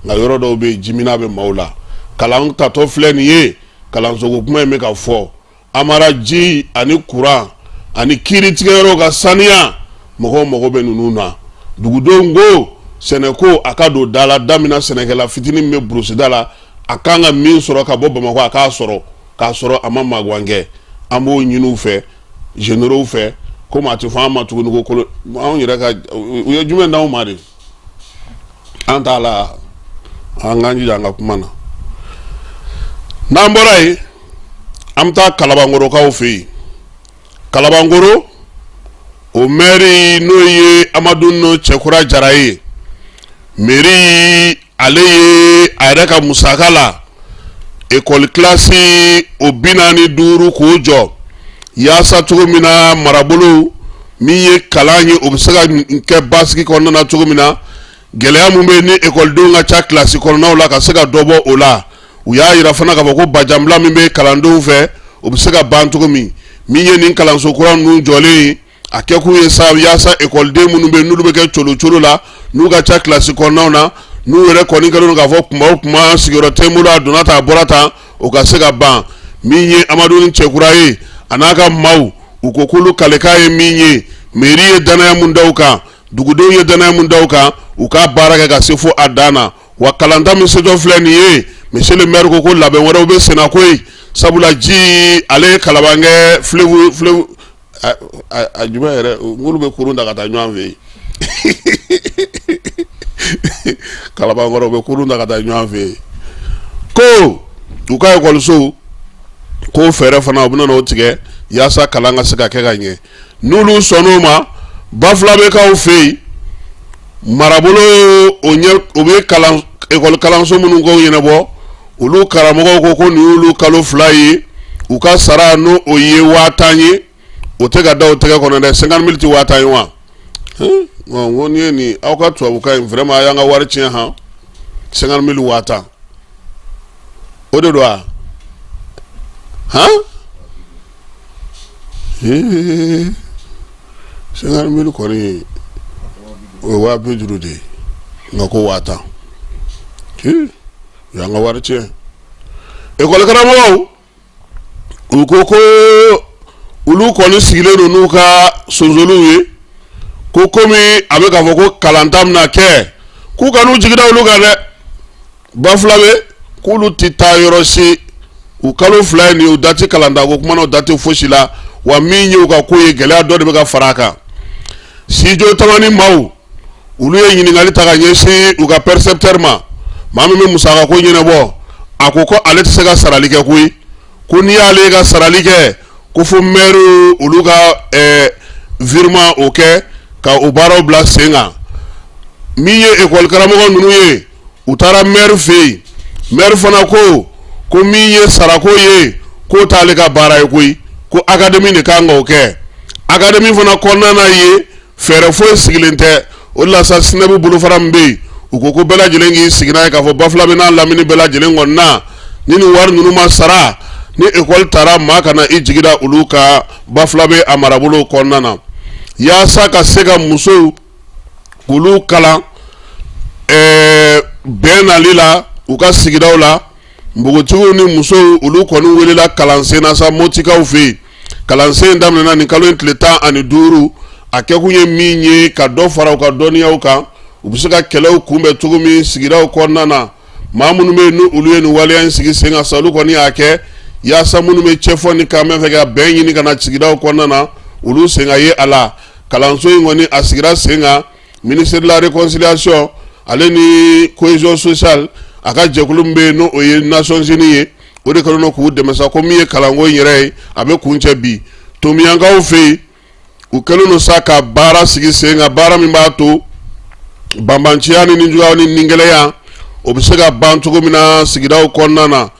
nka yɔrɔ dɔw bɛ yen, jimina bɛ maaw la. Kalan tatɔ filɛ nin ye, kalansoko kuma in bɛ ka fɔ. Amara, ji ani kuran ani kiiritigɛyɔrɔ ka saniya, mɔgɔw mago bɛ ninnu na. Dugudenw ko sɛnɛko a ka don da la daminɛ. Sɛnɛkɛla fitinin min bɛ burusida la, a kan ka min sɔrɔ ka bɔ Bamakɔ, a k'a sɔrɔ k'a sɔrɔ a ma magan kɛ. An b'o ɲini u fɛ, généraux fɛ. Komi a tɛ fɔ an ma tuguni ko kolo, anw yɛrɛ ka, u ye jumɛn d'anw ma de? An t'a la, an k'an jija an ka kuma na. N'an bɔra yen, an bɛ taa Kalabankɔrɔkaw fɛ yen. Kalabankɔrɔ, o mɛri, n'o ye Amadu Cɛkura Jara ye, mairie, ale ye a yɛrɛ ka musaka la ekɔli kilasi o 45 k'o jɔ, yaasa cogo min na marabolo min ye kalan ye, o bɛ se ka kɛ basigi kɔnɔna na cogo min na. Gɛlɛya min bɛ yen ni ekɔlidenw ka ca kilasi kɔnɔnaw la, ka se ka dɔ bɔ o la. U y'a yira fana k'a fɔ ko bajanbila min bɛ kalandenw fɛ, o bɛ se ka ban cogo min. Min ye nin kalanso kura ninnu jɔlen ye, a kɛkun ye sa yaasa ekɔliden minnu bɛ yen, n'olu bɛ kɛ colo colo la, n'u ka ca kilasi kɔnɔnaw na, n'u yɛrɛ kɔni kɛlen don k'a fɔ kuma o kuma sigiyɔrɔ tɛ n bolo, a donna tan, a bɔra tan, o ka se ka ban. Min ye Amadu Cɛkura ye, a n'a ka maaw, u ko k'olu kalekan ye min ye, mairie ye danaya mun da u kan, dugudenw ye danaya mun da u kan, u ka baara kɛ ka se fo a dan na. Wa kalanta min setɔ filɛ nin ye, Monsieur le maire ko ko labɛn wɛrɛw bɛ senna koyi, sabula ji ale ye Kalabankɛ fleuve fleuve a jumɛn yɛrɛ, n'olu bɛ kurun ta ka taa ɲɔgɔn fɛ yen, Kalabankɔrɔ bɛ kurun ta ka taa ɲɔgɔn fɛ yen, ko u ka ekɔlisow ko fɛɛrɛ fana u bɛna o tigɛ yaasa kalan ka se ka kɛ ka ɲɛ. N'olu sɔnn'o ma, Bafulabɛkaw fɛ yen marabolo o ɲɛ, o bɛ kalan ekɔli kalanso minnu ko ɲɛnabɔ, olu karamɔgɔw ko ko nin y'olu kalo 2 ye, u ka sara n'o o ye 50.000 ye, o tɛ ka da o tɛgɛ kɔnɔ dɛ. 50 000 tɛ 50.000 ye wa? N ko nin ye nin aw ka tubabukan in, vraiment a y'an ka wari tiɲɛ han. 50 000, 50.000, o de don wa? Han, 50 000 kɔni, o ye 50.000 de ye, nka ko 50.000, u y'an ka wari tiɲɛ. Ekɔli karamɔgɔw, u ko ko olu kɔni sigilen don n'u ka sonsoliw ye, ko komi a bɛ k'a fɔ ko kalanta bɛna kɛ, k'u kan'u jigi da olu kan dɛ. Bafulabɛ k'olu tɛ taa yɔrɔ si, u kalo 2 ye nin ye, u da tɛ kalanta ko kuma na, u da tɛ fosi la. Wa min ye u ka ko ye, gɛlɛya dɔ de bɛ ka fara a kan. Studio Tamani maaw, olu ye ɲininkali ta ka ɲɛsin u ka percepteur ma, maa min bɛ musaka ko ɲɛnabɔ. A ko ko ale tɛ se ka sarali kɛ koyi, ko n'i y'ale ka sarali kɛ, ko fo maire olu ka virement o kɛ ka o baaraw bila sen kan. Min ye ekɔli karamɔgɔ ninnu ye, u taara maire fɛ yen, maire fana ko ko min ye sarako ye, k'o t'ale ka baara ye koyi, ko académie de kan k'o kɛ. Académie fana kɔnɔna na ye, fɛɛrɛ foyi sigilen tɛ. O de la sa, SYNEB bolofara min bɛ yen, u ko ko bɛɛ lajɛlen k'i sigi n'a ye k'a fɔ Bafulabɛ n'a lamini bɛɛ lajɛlen kɔni na, ni nin wari ninnu ma sara, ni ekɔli taara, maa kana i jigi da olu ka Bafulabɛ a marabolo kɔnɔna na. Yaasa ka se ka musow k'olu kalan bɛn nali la u ka sigidaw la, npogotigiw ni musow, olu kɔni welela kalansen na sa Motikaw fɛ yen. Kalansen in daminɛna nin kalo in tile 15. A kɛkun ye min ye, ka dɔ fara u ka dɔnniyaw kan, u bɛ se ka kɛlɛw kunbɛn cogo min sigidaw kɔnɔna na. Maa minnu bɛ yen ni olu ye nin waleya in sigi sen kan sa, olu kɔni y'a kɛ yaasa minnu bɛ cɛfɔ ni kanbɛn fɛ ka bɛn ɲini ka na sigidaw kɔnɔna na, olu sen ka ye a la. Kalanso in kɔni, a sigira sen kan ministère de la réconciliation ale ni cohésion sociale, a ka jɛkulu min bɛ yen, n'o o ye Nations Unies ye, o de kɛlen don k'u dɛmɛ sa. Ko min ye kalanko in yɛrɛ ye, a bɛ kuncɛ bi. Tomiyankaw fɛ yen, u kɛlen don sa ka baara sigi sen kan, baara min b'a to banbanciya ni nijuguya ni nigɛlɛya, o bɛ se ka ban cogo min na sigidaw kɔnɔna na.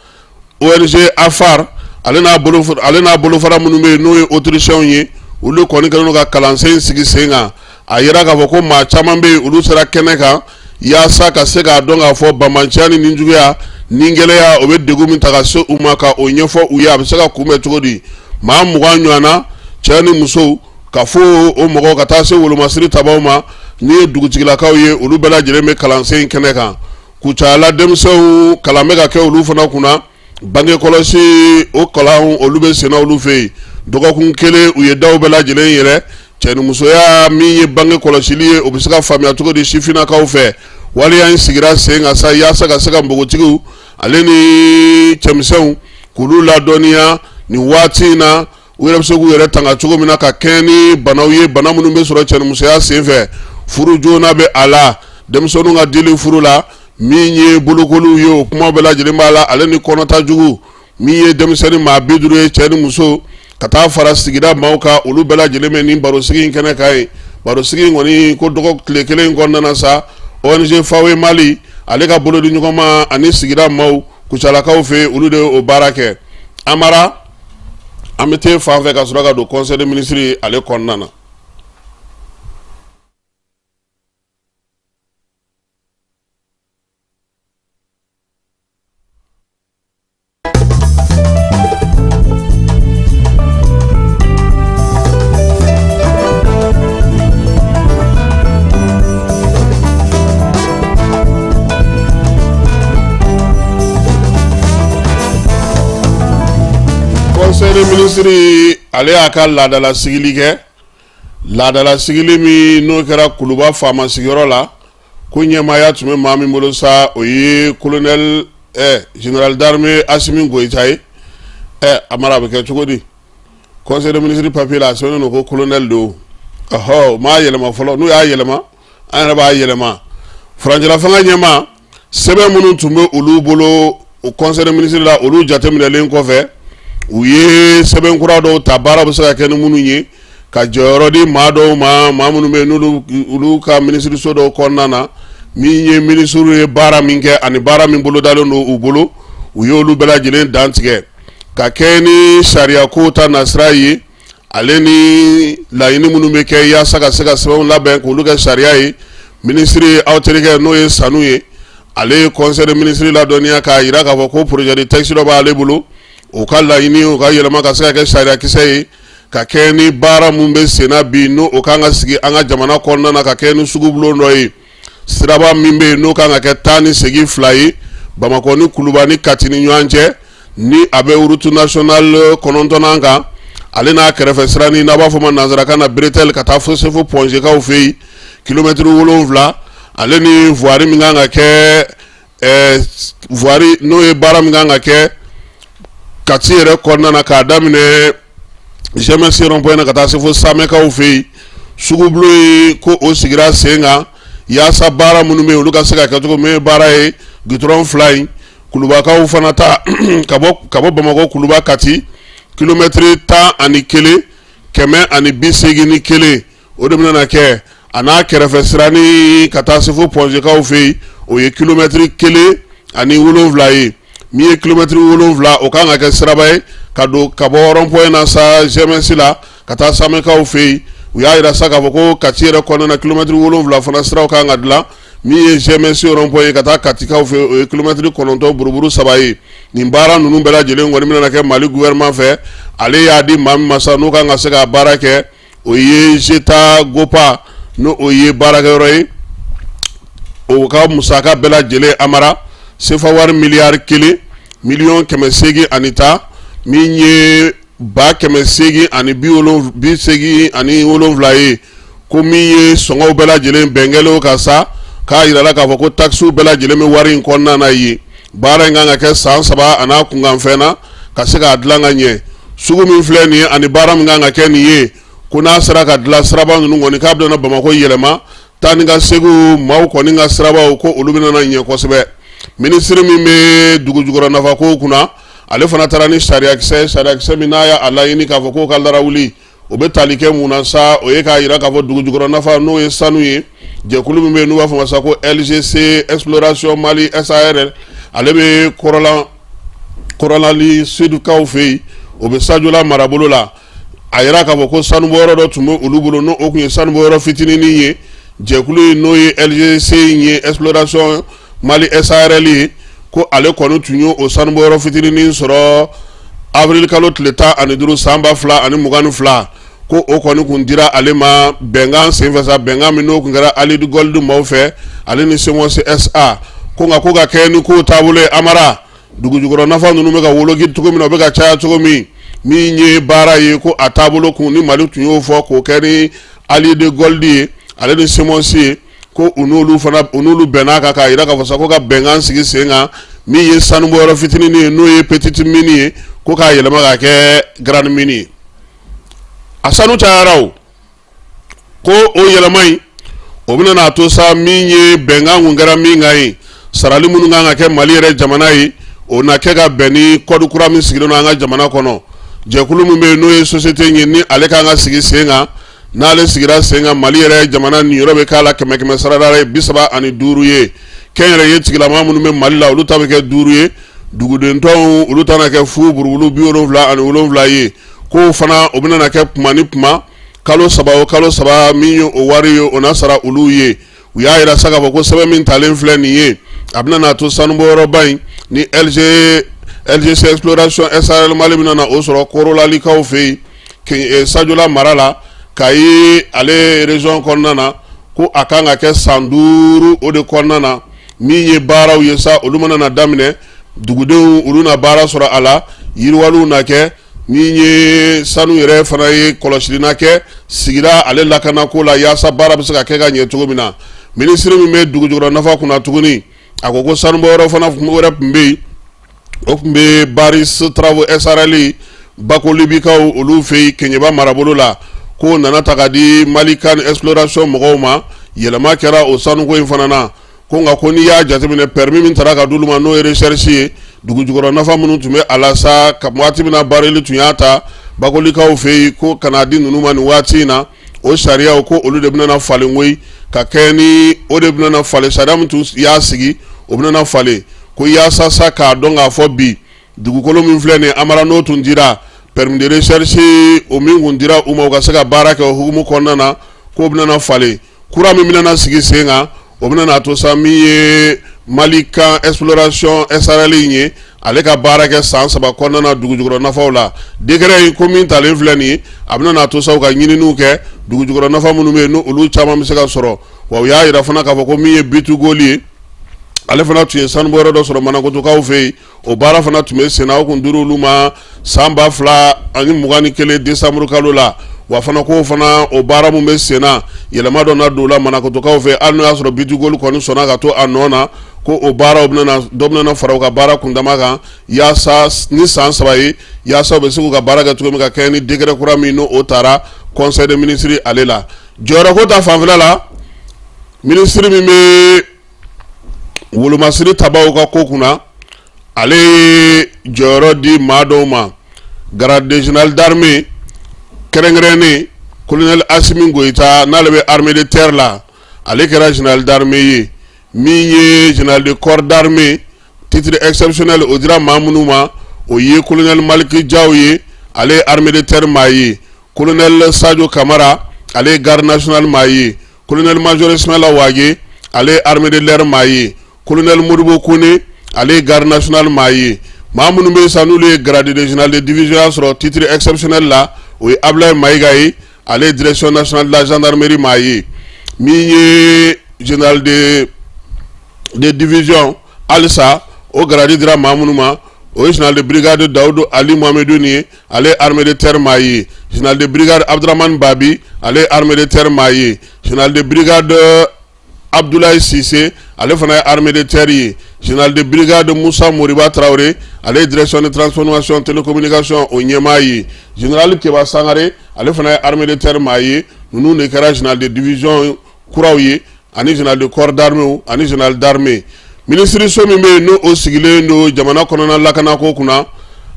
ONG AFAR ale n'a bolofara minnu bɛ yen, n'o ye autrichiens ye, olu kɔni kɛlen don ka kalansen sigi sen kan. A yira k'a fɔ ko maa caman bɛ yen, olu sera kɛnɛ kan yaasa ka se k'a dɔn k'a fɔ banbanciya ni nijuguya ni gɛlɛya, o bɛ degun min ta ka se u ma, ka o ɲɛfɔ u ye, a bɛ se ka kunbɛn cogo di. Maa 20 ɲɔgɔn na, cɛ ni musow, ka fɔ o mɔgɔw ka taa se wolomasiri tabaw ma, n'i ye dugutigilakaw ye, olu bɛɛ lajɛlen bɛ kalansen in kɛnɛ kan. Kucala denmisɛnw, kalan bɛ ka kɛ olu fana kunna bange kɔlɔsi, o kalan olu bɛ senna olu fɛ yen dɔgɔkun kelen. U ye daw bɛɛ lajɛlen yɛlɛ cɛnimusoya min ye bange kɔlɔsili ye, o bɛ se ka faamuya cogo di sifinnakaw fɛ. Waleya in sigira sen kan sa yaasa ka se ka npogotigiw ale ni cɛmisɛnw k'olu ladɔnniya nin waati in na, u yɛrɛ bɛ se k'u yɛrɛ tanga cogo min na ka kɛɲɛ ni banaw ye, bana minnu bɛ sɔrɔ cɛnimusoya senfɛ. Furu joona bɛ a la, denmisɛnninw ka dili furu la, min ye bolokoliw ye, o kuma bɛɛ lajɛlen b'a la, ale ni kɔnɔta jugu. Min ye denmisɛnnin maa 50 ye, cɛ ni muso, ka taa fara sigida maaw kan, olu bɛɛ lajɛlen bɛ nin barosigi in kɛnɛ kan yen. Barosigi in kɔni ko dɔgɔ tile kelen in kɔnɔna na sa, ONG FAWE Mali ale ka bolodi ɲɔgɔnma ani sigida maaw Kucalakaw fɛ yen, olu de ye o baara kɛ. Amara, an bɛ taa fan fɛ ka sɔrɔ ka don conseil des ministres ale kɔnɔna na. Conseil des ministres ale y'a ka laadala sigili kɛ, laadala sigili min n'o kɛra Kuluba faama sigiyɔrɔ la, ko ɲɛmaaya tun bɛ maa min bolo sa, o ye colonel Général d'armée Assimi Goïta ye. Amara, a bɛ kɛ cogo di? Conseil des ministres papier la, a sɛbɛnnen don ko colonel don. Ɔhɔ, u m'a yɛlɛma fɔlɔ. N'u y'a yɛlɛma, an yɛrɛ b'a yɛlɛma. Furancɛla fanga ɲɛmaa, sɛbɛn minnu tun bɛ olu bolo o conseil des ministres la, olu jateminɛlen kɔfɛ, u ye sɛbɛn kura dɔw ta, baara bɛ se ka kɛ ni minnu ye, ka jɔyɔrɔ di maa dɔw ma, maa minnu bɛ yen n'olu olu ka minisiriso dɔw kɔnɔna na. Min ye minisiriw ye baara min kɛ ani baara min bolodalen don u bolo, u y'olu bɛɛ lajɛlen dantigɛ ka kɛ ni sariya ko ta nasira ye, ale ni laɲini minnu bɛ kɛ yaasa ka se ka sɛbɛnw labɛn k'olu kɛ sariya ye. Minisiri aw terikɛ, n'o ye Sanu ye, ale ye conseil des ministres ladɔnniya k'a jira k'a fɔ ko projet de texte dɔ b'ale bolo. O ka laɲini, o ka yɛlɛma ka se ka kɛ sariyakisɛ ye, ka kɛ ni baara min bɛ senna bi, n'o o kan ka sigi an ka jamana kɔnɔna na, ka kɛ ni sugubulon dɔ ye. Siraba min bɛ yen, n'o kan ka kɛ taa ni segin 2 ye Bamakɔ ni Kuluba ni Kati ni ɲɔgɔn cɛ, ni a bɛ route nationale 9nan kan, ale n'a kɛrɛfɛ siranin n'a b'a fɔ ma nansarakan na bretelle, ka taa fo se fo Point G kaw fɛ yen, kilomɛtiri 7, ale ni voirie min kan ka kɛ, voirie n'o ye baara min kan ka kɛ Kati yɛrɛ kɔnɔna na, k'a daminɛ GMS rond-point na ka taa se fo Samɛkaw fɛ yen. Sugubulon ye ko o sigira sen kan yaasa baara minnu bɛ yen, olu ka se ka kɛ cogo min. Baara ye goudron 2 in, Kulubakaw fana ta ka bɔ Bamakɔ Kuluba Kati, kilomɛtiri 11 181, o de bɛna kɛ a n'a kɛrɛfɛ siranin ka taa se fo Point G kaw fɛ yen, o ye kilomɛtiri 1 ni 7 ye. Min ye kilomɛtiri 7, o kan ka kɛ siraba ye ka don ka bɔ rond-point na sa GMS la ka taa Samɛkaw fɛ yen. U y'a jira sa k'a fɔ ko Kati yɛrɛ kɔnɔna na, kilomɛtiri 7 fana siraw kan ka dilan. Min ye GMS rond-point ye ka taa Katikaw fɛ, o ye kilomɛtiri 9 buruburu 3 ye. Nin baara ninnu bɛɛ lajɛlen kɔni bɛna kɛ Mali gouvernement fɛ. Ale y'a di maa min ma sa, n'o kan ka se ka baara kɛ, o ye Zeta Gopa, n'o o ye baarakɛyɔrɔ ye. O ka musaka bɛɛ lajɛlen, Amara, sefa wari miliyari 1 miliyɔn 810, min ye 887 087 ye. Ko min ye sɔngɔw bɛɛ lajɛlen bɛnkɛlenw ka sa, k'a jirala k'a fɔ ko takisiw bɛɛ lajɛlen bɛ wari in kɔnɔna na yen. Baara in kan ka kɛ san 3 a n'a kunkanfɛn na ka se k'a dilan ka ɲɛ. Sugu min filɛ nin ye ani baara min kan ka kɛ nin ye, ko n'a sera ka dilan, siraba ninnu kɔni k'a bɛna Bamakɔ yɛlɛma, taa ni ka segu maaw kɔni ka sirabaw ko olu bɛna ɲɛ kosɛbɛ. Minisiri min bɛ dugu jukɔrɔ nafako kunna, ale fana taara ni sariyakisɛ, sariyakisɛ min n'a y'a laɲini k'a fɔ k'o ka larawuli. O bɛ tali kɛ mun na sa? O ye k'a jira k'a fɔ dugu jukɔrɔ nafa, n'o ye sanu ye, jɛkulu min bɛ yen n'u b'a fɔ ma sa ko LGC Exploration Mali SARL, ale bɛ kɔrɔlan Kɔrɔlali Sudkaw fɛ yen, o bɛ Sajola marabolo la. A yira k'a fɔ ko sanubɔyɔrɔ dɔ tun bɛ olu bolo, n'o tun ye sanubɔyɔrɔ fitinin ye. Jɛkulu in, n'o ye LGC in ye, Exploration Mali SARL ye, ko ale kɔni tun ye o sanubɔyɔrɔ fitinin sɔrɔ avril kalo tile 15 san 2022. Ko o kɔni kun dira ale ma bɛnkan senfɛ sa, bɛnkan min n'o tun kɛra Alide Gold maaw fɛ, ale ni CMOS SA. Ko nka ko ka kɛ ni kow taabolo ye, Amara, dugu jukɔrɔ nafa ninnu bɛ ka woloki cogo min na, o bɛ ka caya cogo min, min ye baara ye ko a taabolo kun ni Mali tun y'o fɔ k'o kɛ ni Alide Gold ye, ale ni CMOS ye, ko u n'olu fana, u n'olu bɛn'a kan k'a jira k'a fɔ sa ko ka bɛnkan sigi sen kan. Min ye sanubɔyɔrɔ fitinin ye, n'o ye petite mine ye, ko k'a yɛlɛma k'a kɛ grande mine ye. A sanu cayara o ko o yɛlɛma in, o bɛna n'a to sa, min ye bɛnkan kun kɛra min kan ye, sarali minnu kan ka kɛ Mali yɛrɛ jamana ye, o na kɛ ka bɛn ni code kura min sigilen don an ka jamana kɔnɔ. Jɛkulu min bɛ yen, n'o ye société ye, ni ale kan ka sigi sen kan, n'ale sigira sen kan, Mali yɛrɛ jamana niyɔrɔ bɛ k'a la kɛmɛ kɛmɛ sarada ye 35 ye. Kɛnyɛrɛye tigilama minnu bɛ Mali la, olu ta bɛ kɛ 5 ye. Duguden tɔw, olu ta na kɛ fu buruburu 77 ye. K'o fana, o bɛna kɛ kuma ni kuma, kalo 3 o kalo 3, min ye o wari ye, o na sara olu ye. U y'a jira sa k'a fɔ ko sɛbɛn min talen filɛ nin ye, a bɛna n'a to sanubɔyɔrɔba in ni LGC Exploration SARL Mali bɛna na o sɔrɔ Korolalikaw fɛ yen, Sajola mara la, Kayi ale région kɔnɔna na. Ko a kan ka kɛ san 5 o de kɔnɔna na. Min ye baaraw ye sa, olu mana na daminɛ, dugudenw olu na baara sɔrɔ a la, yiriwaliw na kɛ. Min ye sanu yɛrɛ fana ye, kɔlɔsili na kɛ sigida ale lakanako la, yaasa baara bɛ se ka kɛ ka ɲɛ cogo min na. Minisiri min bɛ dugu jukɔrɔ nafa kunna tuguni, A ko ko sanubɔyɔrɔ fana wɛrɛ tun bɛ yen, o tun bɛ Barrick Travaux SARL Bakolibikaw olu fɛ yen Keɲeba marabolo la, k'o nana ta ka di Malikan Exploration mɔgɔw ma. Yɛlɛma kɛra o sanuko in fana na. Ko nka ko n'i y'a jateminɛ, permis min tara ka d'olu ma, n'o ye recherche ye, dugujukɔrɔ nafa minnu tun bɛ a la sa, ka waati min na Barrick tun y'a ta Bakolikaw fɛ yen ko ka n'a di ninnu ma nin waati in na, o sariyaw ko olu de bɛna falen koyi, ka kɛ ni o de bɛna falen, sariya min tun y'a sigi, o bɛna falen. Ko yaasa sa k'a dɔn k'a fɔ bi dugukolo min filɛ nin Amara, n'o tun dira permis de recherche, o min tun dira u ma u ka se ka baara kɛ o hukumu kɔnɔna na, k'o bɛna falen. Kura min bɛna sigi sen kan, o bɛna to sa min ye Malikan Exploration SARL in ye, ale ka baara kɛ san 3 kɔnɔna na dugujukɔrɔ nafaw la. Décret in ko min talen filɛ nin ye, a bɛna to sa u ka ɲininiw kɛ dugujukɔrɔ nafa minnu bɛ yen, n'olu caman bɛ se ka sɔrɔ. Wa u y'a jira fana k'a fɔ ko min ye B2Gold ye, ale fana tun ye sanubɔyɔrɔ dɔ sɔrɔ Manakotokaw fɛ yen. O baara fana tun bɛ senna, o kun dira olu ma san 2021 décembre kalo la. Wa fana k'o fana o baara min bɛ senna, yɛlɛma dɔ na don o la Manakotokaw fɛ, hali n'o y'a sɔrɔ B2Gold kɔni sɔnna ka to a nɔ na, ko o baaraw bɛna dɔ bɛna fara u ka baara kundama kan yaasa ni san 3 ye, yaasa u bɛ se k'u ka baara kɛ cogo min ka kɛɲɛ ni décret kura min n'o o taara conseil des ministres ale la. Jɔyɔrɔko ta fanfɛla la, minisiri min bɛ wolomasiri tabaw ka ko kunna, ale ye jɔyɔrɔ di maa dɔw ma, grade de général d'armée kɛrɛnkɛrɛnnen colonel Asimi Goyita, n'ale bɛ armée de terre la, ale kɛra général d'armée ye. Min ye général de corps d'armée titre exceptionnel, o dira maa minnu ma, o ye colonel Maliki Jaw ye, ale ye armée de terre maa ye. Colonel Sadio Kamara, ale ye garde nationale maa ye. Colonel major Ismaila Wage, ale ye armée de l'air maa ye. Colonel Modibo Kone, ale ye garde nationale maa ye. Maa minnu bɛ sa n'olu ye grade de général de division ya sɔrɔ titre exceptionnel la, o ye Ablaye Mayiga ye, ale ye direction nationale de la gendarmerie maa ye. Min ye général de division halisa, o grade dira maa minnu ma, o ye général de brigade Dawudu Ali Mohamedou ye, ale ye armée de terre maa ye. Général de brigade Abdramane Babi, ale ye armée de terre maa ye. Général de brigade Abdoulaye Cissé, ale fana ye armée de terre ye. Général de brigade Moussa Moriba Traoré, ale ye direction de transformation télécommunication o ɲɛmaa ye. Général Keba Sangare, ale fana ye armée de terre maa ye. Ninnu de kɛra général de division kuraw ye, ani général de corps d'armée ani général d'armée. Minisiriso min bɛ yen, n'o o sigilen don jamana kɔnɔna lakanako kunna,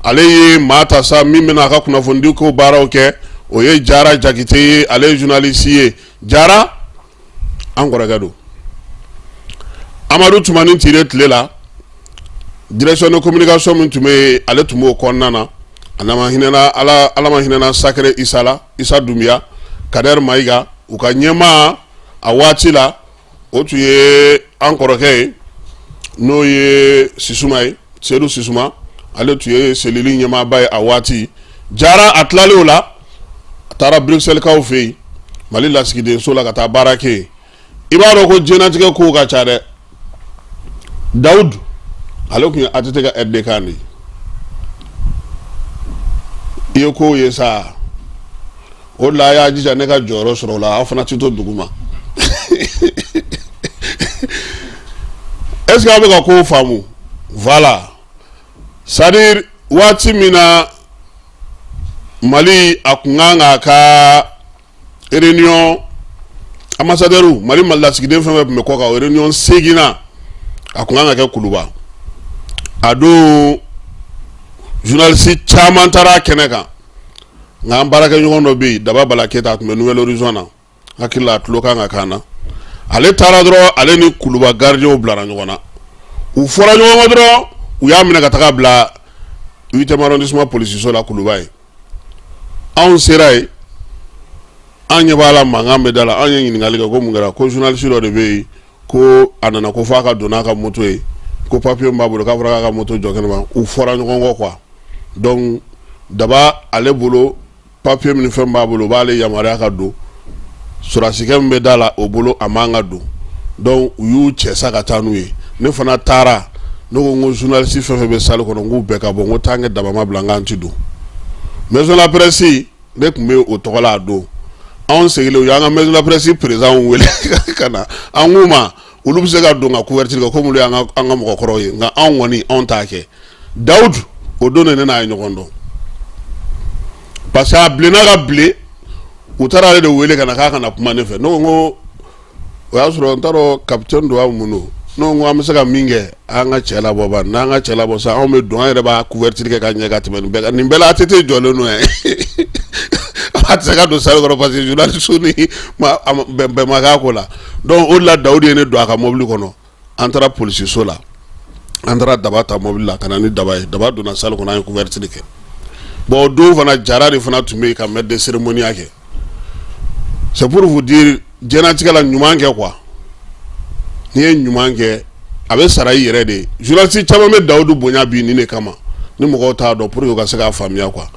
ale ye maa ta sa min bɛna a ka kunnafonidi ko baaraw kɛ, o ye Jara Jakite ye, ale ye journaliste ye. Jara an kɔrɔkɛ don. Amadu Tumani Ture tile la, direction de communication min tun bɛ yen, ale tun b'o kɔnɔna na. A ma hinɛna Ala, Ala ma hinɛna Sacré Isa la, Isa Dunbiya, Kader Mayiga, u ka ɲɛmaa a waati la, o tun ye an kɔrɔkɛ ye, n'o ye Sisuma ye, Sedu Sisuma, ale tun ye cellule ɲɛmaaba ye a waati. Jara a tilalen o la, a taara Bruxelles-kaw fɛ yen, Mali lasigidenso la, ka taa baara kɛ yen. I b'a dɔn ko diɲɛnatigɛ kow ka ca dɛ. Dawudu, ale tun ye ATT ka aide de camp de ye. I ye kow ye sa, o de la a y'a jija ne ka jɔyɔrɔ sɔrɔ o la, aw fana tɛ to dugu ma. Est ce que aw bɛ ka kow faamu? Voilà, c'est à dire waati min na Mali a kun kan k'a ka réunion ambassadeur, Mali lasigiden fɛn fɛn tun bɛ kɔ kan, o réunion seginna, a kun kan ka kɛ Kuluba. A don journaliste caman taara a kɛnɛ kan, nka an baarakɛɲɔgɔn dɔ bɛ yen, Daba Bala Keyita, a tun bɛ Nouvel Horizon na, hakili la a tulo kan ka kan na. Ale taara dɔrɔn, ale ni Kuluba gardien bilara ɲɔgɔn na, u fɔra ɲɔgɔn kɔ dɔrɔn, u y'a minɛ ka taga bila 8e arrondissement polisiso la Kuluba ye. Anw sera yen, an ɲɛ b'a la, mankan bɛ da la. An ye ɲininkali kɛ ko mun kɛra? Ko journaliste dɔ de bɛ yen, ko a nana ko f'a ka don n'a ka moto ye, ko papier min b'a bolo, k'a fɔra k'a ka moto jɔ kɛnɛma. U fɔra ɲɔgɔn kɔ quoi. Donc Daba ale bolo, papier min fɛn b'a bolo, o b'ale yamaruya ka don. Sɔrɔdasikɛ min bɛ da la, o bolo a man ka don. Donc u y'u cɛ sa ka taa n'u ye. Ne fana taara, ne ko n ko journaliste fɛn fɛn bɛ salle kɔnɔ, n k'u bɛɛ ka bɔ, n ko tant que Daba ma bila, n k'an ti don. Maison de la presse, ne tun bɛ o tɔgɔ la a don. Anw seginnen, u y'an ka maison de la presse président wele ka na. An k'u ma Olu bɛ se ka don ka couverture kɛ komi olu y'an ka an ka mɔgɔkɔrɔw ye, nka anw kɔni, anw t'a kɛ. Dawudu, o don de ne n'a ye ɲɔgɔn dɔn, parce que a bilenna ka bilen, u taara ale de wele ka na k'a ka na kuma ne fɛ. Ne ko n ko o y'a sɔrɔ n t'a dɔn capitaine don wa mun don. Ne ko n ko an bɛ se ka min kɛ, an ka cɛ labɔ ba, n'an ka cɛ labɔ sa, anw bɛ don, an yɛrɛ b'a couverture kɛ ka ɲɛ ka tɛmɛ nin bɛɛ kan. Nin bɛɛ la, ATT jɔlen don yɛrɛ, a tɛ se ka don salle kɔnɔ parce que journaliste ni bɛn ma k'a ko la. Donc o de la, Dawudu ye ne don a ka mobili kɔnɔ, an taara polisiso la, an taara daba ta mobili la ka na ni daba ye. Daba donna salle kɔnɔ, an ye couverture kɛ. Bon, o don fana, Jara de fana tun bɛ yen ka maître de cérémonie kɛ. C'est pour vous dire, diɲɛlatigɛ la, ɲuman kɛ quoi. N'i ye ɲuman kɛ, a bɛ sara i yɛrɛ de ye. Journaliste caman bɛ Dawudu bonya bi nin de kama, ni mɔgɔw t'a dɔn, pour que u ka se k'a faamuya quoi.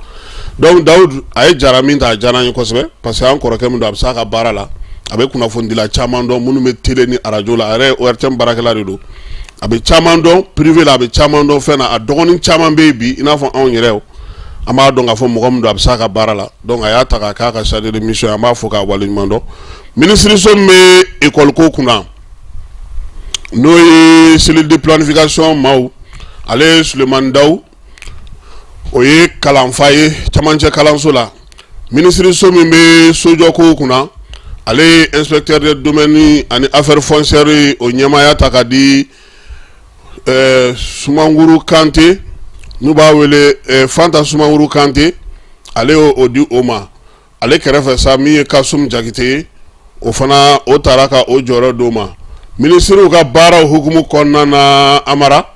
Donc Dawudu, a ye Jara min ta, a diyara an ye kosɛbɛ, parce que an kɔrɔkɛ min don, a bɛ s'a ka baara la, a bɛ kunnafonidila caman dɔn minnu bɛ télé ni arajo la. A yɛrɛ ye ORTM baarakɛla de don, a bɛ caman dɔn privé la, a bɛ caman dɔn fɛn na. A dɔgɔnin caman bɛ yen bi, i n'a fɔ anw yɛrɛ, an b'a dɔn k'a fɔ mɔgɔ min don, a bɛ s'a ka baara la. Donc a y'a ta k'a k'a ka chargé de mission, an b'a fɔ k'a waleɲuman dɔn. Minisiriso min bɛ école ko kunna, n'o ye cellule de planification maaw, ale ye Sulemani Daw, o ye kalanfa ye camancɛ kalanso la. Minisiriso min bɛ sojɔkow kunna, ale ye inspecteur de domaine ani affaires foncières, o ɲɛmaaya ta ka di Sumanguru Kante, n'u b'a wele Fanta Sumanguru Kante, ale y'o di o ma. Ale kɛrɛfɛ sa, min ye Kasum Jakite ye, o fana, o taara ka o jɔyɔrɔ d'o ma. Minisiriw ka baaraw hukumu kɔnɔna na, Amara,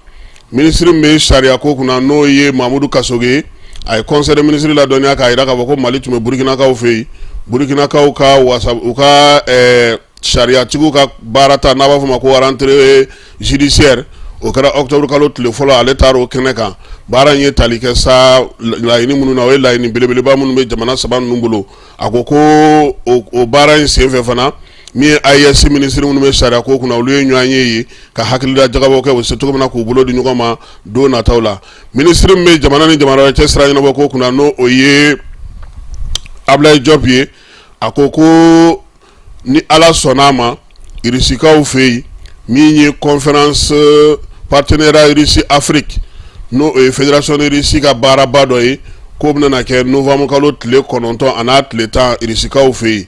minisiri min bɛ sariya ko kunna, n'o ye Mamudu Kasoge ye, a ye conseil des ministres ladɔnniya k'a jira k'a fɔ ko Mali tun bɛ Burukinakaw fɛ yen, Burukinakaw ka wasa u ka sariyatigiw ka baara ta, n'a b'a fɔ ma ko rentrée judiciaire, o kɛra octobre kalo tile fɔlɔ. Ale taara o kɛnɛ kan. Baara in ye tali kɛ sa laɲini minnu na, o ye laɲini belebeleba minnu bɛ jamana saba ninnu bolo. A ko ko o baara in senfɛ fana, min ye AES minisiri minnu bɛ sariya ko kunna, olu ye ɲɔgɔn ye ka hakilila jagabɔ kɛ, u se cogo min na k'u bolo di ɲɔgɔn ma don nataw la. Minisiri min bɛ jamana ni jamana wɛrɛ cɛ sira ɲɛnabɔ ko kunna, n'o o ye Ablaye Diop ye, a ko ko ni Ala sɔnna a ma, Irisikaw fɛ yen, min ye conférence partenariat Russie Afrique, n'o ye fédération de Russie ka baaraba dɔ ye, k'o bɛna kɛ novembre kalo tile 9 an'a tile 10 Irisikaw fɛ yen.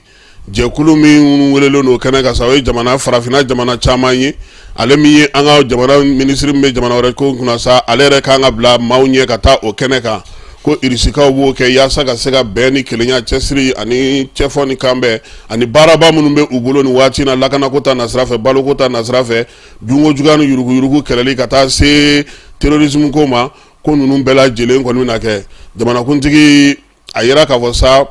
Jɛkulu min welelen don kɛnɛ kan sa, o ye jamana, farafinna jamana caman ye. Ale min ye an ka jamana minisiri min bɛ jamana wɛrɛ ko kunna sa, ale yɛrɛ kan ka bila maaw ɲɛ ka taa o kɛnɛ kan. Ko Irisikaw b'o kɛ yaasa ka se ka bɛn ni kelenya, cɛsiri ani cɛfɔ ni kanbɛn ani baaraba minnu bɛ u bolo nin waati na, lakanako ta nasira fɛ, baloko ta nasira fɛ, dunko juguya ni yuruguyurugu kɛlɛli, ka taa se terrorisme ko ma, ko ninnu bɛɛ lajɛlen kɔni bɛna kɛ. Jamanakuntigi a yira k'a fɔ sa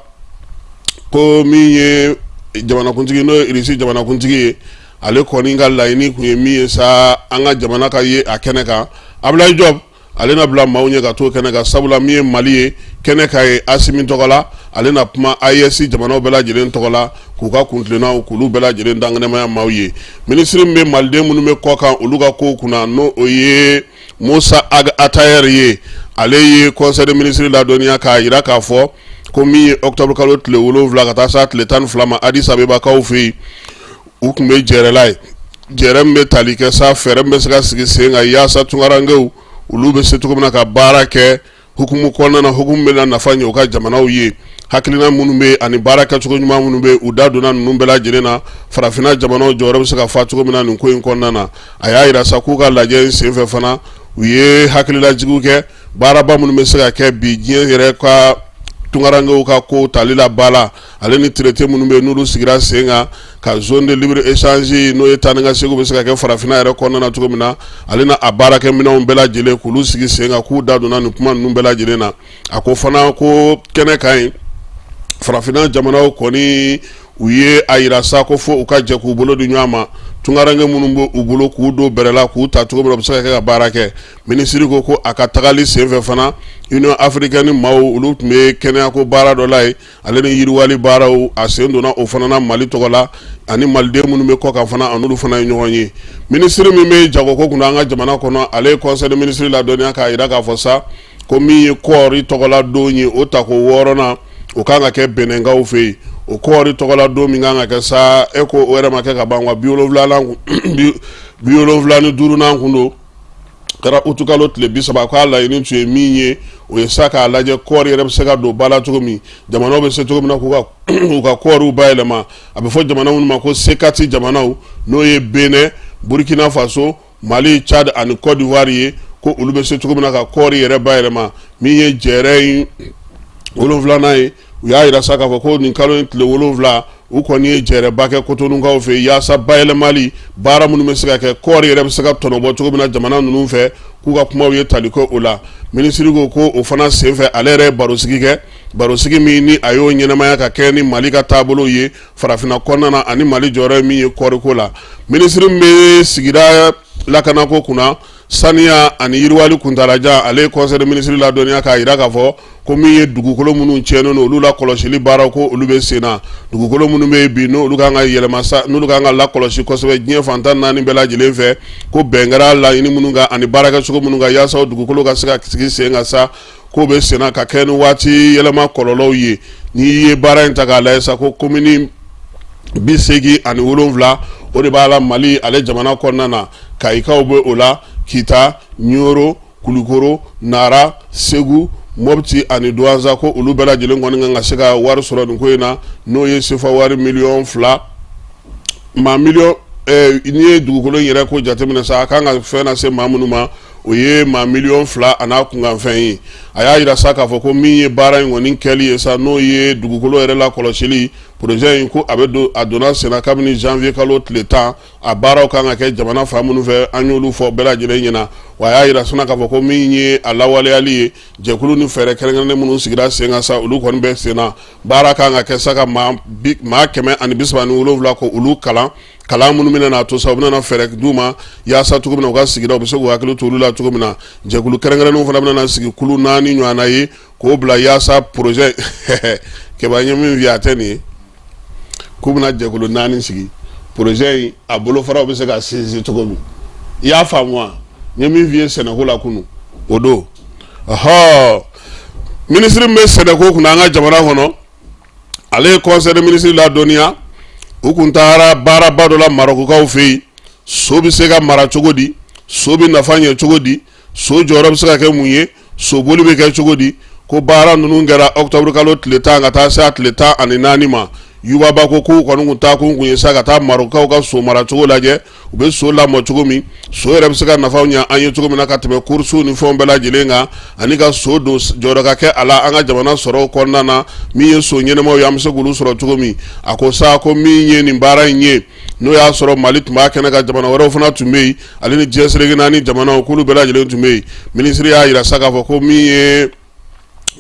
ko min ye jamanakuntigi, n'o ye Irisi jamanakuntigi ye, ale kɔni ka laɲini tun ye min ye sa, an ka jamana ka ye a kɛnɛ kan. Ablaye Diop, ale na bila maaw ɲɛ ka t'o kɛnɛ kan, sabula min ye Mali ye kɛnɛ kan ye, Asimi tɔgɔ la, ale na kuma AES jamanaw bɛɛ lajɛlen tɔgɔ la, k'u ka kuntilennaw, k'olu bɛɛ lajɛlen dankɛnɛmaya maaw ye. Minisiri min bɛ maliden minnu bɛ kɔ kan, olu ka kow kunna, n'o o ye Musa Ag Attaher ye, ale ye conseil des ministres ladɔnniya k'a jira k'a fɔ ko min ye octobre kalo tile 7 ka taa se tile 12 ma, Addis Abebakaw fɛ yen, u tun bɛ jɛrɛ la ye, jɛrɛ min bɛ tali kɛ sa fɛɛrɛ min bɛ se ka sigi sen kan yaasa tunkarankew olu bɛ se cogo min na ka baara kɛ hukumu kɔnɔna na, hukumu bɛna nafa ɲɛ u ka jamanaw ye. Hakilina minnu bɛ ani baara kɛcogo ɲuman minnu bɛ, u da donna ninnu bɛɛ lajɛlen na, farafinna jamanaw jɔyɔrɔ bɛ se ka fa cogo min na nin ko in kɔnɔna na. A y'a jira sa k'u ka lajɛ in senfɛ fana, u ye hakililajigiw kɛ baaraba minnu bɛ se ka kɛ bi diɲɛ yɛrɛ ka tunkarankew ka ko tali la ba la, ale ni traité minnu bɛ n'olu sigira sen kan, ka zone de libre échange, n'o ye taa ni ka segin bɛ se ka kɛ farafinna yɛrɛ kɔnɔna na cogo min na, ale n'a baarakɛminɛnw bɛɛ lajɛlen k'olu sigi sen kan, k'u da donna nin kuma ninnu bɛɛ lajɛlen na. A ko fana ko kɛnɛ kan yen, farafinna jamanaw kɔni, u ye a jira sa ko fo u ka jɛ k'u bolo di ɲɔgɔn ma, tunkaranke minnu bɛ u bolo, k'u don bɛrɛ la, k'u ta cogo min na, u bɛ se ka kɛ ka baara kɛ. Minisiri ko ko a ka tagali senfɛ fana, Union africaine maaw, olu tun bɛ kɛnɛyako baara dɔ la yen, ale ni yiriwali baaraw, a sen donna o fana na Mali tɔgɔ la, ani maliden minnu bɛ kɔ kan fana, a n'olu fana ye ɲɔgɔn ye. Minisiri min bɛ jagoko kunna an ka jamana kɔnɔ, ale ye conseil des ministres ladɔnniya k'a jira k'a fɔ sa ko min ye kɔɔri tɔgɔla don ye, o tako 6nan, o kan ka kɛ Benɛnkaw fɛ yen. o kɔɔri tɔgɔla don min kan ka kɛ sa, e ko o yɛrɛ ma kɛ ka ban wa, 75nan kun don, kɛra utukalo tile 30. K'a laɲini tun ye min ye, o ye sa k'a lajɛ kɔɔri yɛrɛ bɛ se ka don ba la cogo min, jamanaw bɛ se cogo min na k'u ka kɔɔriw bayɛlɛma. A bɛ fɔ jamana minnu ma ko C4 jamanaw, n'o ye Benin, Burkina Faso, Mali, Tchad ani Côte d'Ivoire ye, ko olu bɛ se cogo min na ka kɔɔri yɛrɛ bayɛlɛma. Min ye jɛrɛ in 7nan ye, u y'a jira sa k'a fɔ ko nin kalo in tile 7, u kɔni ye jɛrɛba kɛ Kotonukaw fɛ yaasa bayɛlɛmali baara minnu bɛ se ka kɛ, kɔɔri yɛrɛ bɛ se ka tɔnɔbɔ cogo min na jamana ninnu fɛ, k'u ka kumaw ye tali kɛ o la. Minisiri ko ko o fana senfɛ, ale yɛrɛ ye barosigi kɛ, barosigi min ni a y'o ɲɛnamaya ka kɛ ni Mali ka taabolo ye farafinna kɔnɔna na ani Mali jɔyɔrɔ ye min ye kɔɔriko la. Minisiri min bɛ sigida lakanako kunna, saniya ani yiriwali kuntaalajan, ale ye conseil des ministres ladɔnniya k'a jira k'a fɔ ko min ye dugukolo minnu tiɲɛnen don, olu lakɔlɔsili baaraw, ko olu bɛ sen na. Dugukolo minnu bɛ yen bi, n'olu kan ka yɛlɛma sa, n'olu kan ka lakɔlɔsi kosɛbɛ diɲɛ fan 14 bɛɛ lajɛlen fɛ, ko bɛn kɛra laɲini minnu kan ani baarakɛcogo minnu kan yaasa dugukolo ka se ka sigi sen kan sa, k'o bɛ sen na ka kɛ ni waati yɛlɛma kɔlɔlɔw ye. N'i ye baara in ta k'a lajɛ sa, ko komini 87, o de b'a la Mali ale jamana kɔnɔna na. Kayikaw bɛ o la, Kita, Ɲoro, Kulukoro, Nara, Segu, Mɔpti ani Duwanza, ko olu bɛɛ lajɛlen kɔni kan ka se ka wari sɔrɔ nin ko in na, n'o ye sefa wari miliyɔn 2, maa miliyɔn. N'i ye dugukolo in yɛrɛ ko jateminɛ sa, a kan ka fɛn lase maa minnu ma, o ye maa miliyɔn 2 a n'a kunkanfɛn ye. A y'a jira sa k'a fɔ ko min ye baara in kɔni kɛli ye sa, n'o ye dugukolo yɛrɛ lakɔlɔsili projet in, ko a bɛ don, a donna senna kabini janvier kalo tile 10. A baaraw kan ka kɛ jamana fan minnu fɛ, an y'olu fɔ bɛɛ lajɛlen ɲɛna. Wa a y'a jira fana k'a fɔ ko min ye a lawaleyali ye, jɛkulu ni fɛɛrɛ kɛrɛnkɛrɛnnen minnu sigira sen kan sa, olu kɔni bɛ sen na. Baara kan ka kɛ sa ka maa 137, ko olu kalan, kalan minnu bɛna n'a to sa, u bɛna fɛɛrɛ d'u ma yaasa cogo min na u ka sigida, u bɛ se k'u hakili to olu la cogo min na. Jɛkulu kɛrɛnkɛrɛnnenw fana bɛna sigi kulu 4 ɲɔgɔnna ye k'o bila yaasa projet kɛba. N ye min f'i ye, a tɛ nin ye, k'u bɛna jɛkulu 4 sigi, projet in a bolofaraw bɛ se ka sinsin cogo min. I y'a faamu wa? N ye min f'i ye sɛnɛko la kunun, o don. Ɔhɔ, minisiri min bɛ sɛnɛko kunna an ka jamana kɔnɔ, ale ye conseil des ministres ladɔnniya. U kun taara baaraba dɔ la Marɔkukaw fɛ yen. So bɛ se ka mara cogo di? So bɛ nafa ɲɛ cogo di? So jɔyɔrɔ bɛ se ka kɛ mun ye? Soboli bɛ kɛ cogo di? Ko baara ninnu kɛra octobre kalo tile 10 ka taa se a tile 14 ma. Yubaba ko k'u kɔni kun taa kun ye sa ka taa Marɔkukaw ka so mara cogo lajɛ, u bɛ so lamɔ cogo min, so yɛrɛ bɛ se ka nafa ɲɛ an ye cogo min na ka tɛmɛ kurusiw ni fɛnw bɛɛ lajɛlen kan, ani ka so don jɔyɔrɔ ka kɛ a la an ka jamana sɔrɔw kɔnɔna na. Min ye so ɲɛnamaw ye, an bɛ se k'olu sɔrɔ cogo min. A ko sa ko min ye nin baara in ye, n'o y'a sɔrɔ Mali tun b'a kɛnɛ kan, jamana wɛrɛw fana tun bɛ yen, ale ni diɲɛ seleke naani jamanaw, k'olu bɛɛ lajɛlen tun bɛ yen. Minisiri y'a jira sa k'a fɔ ko min ye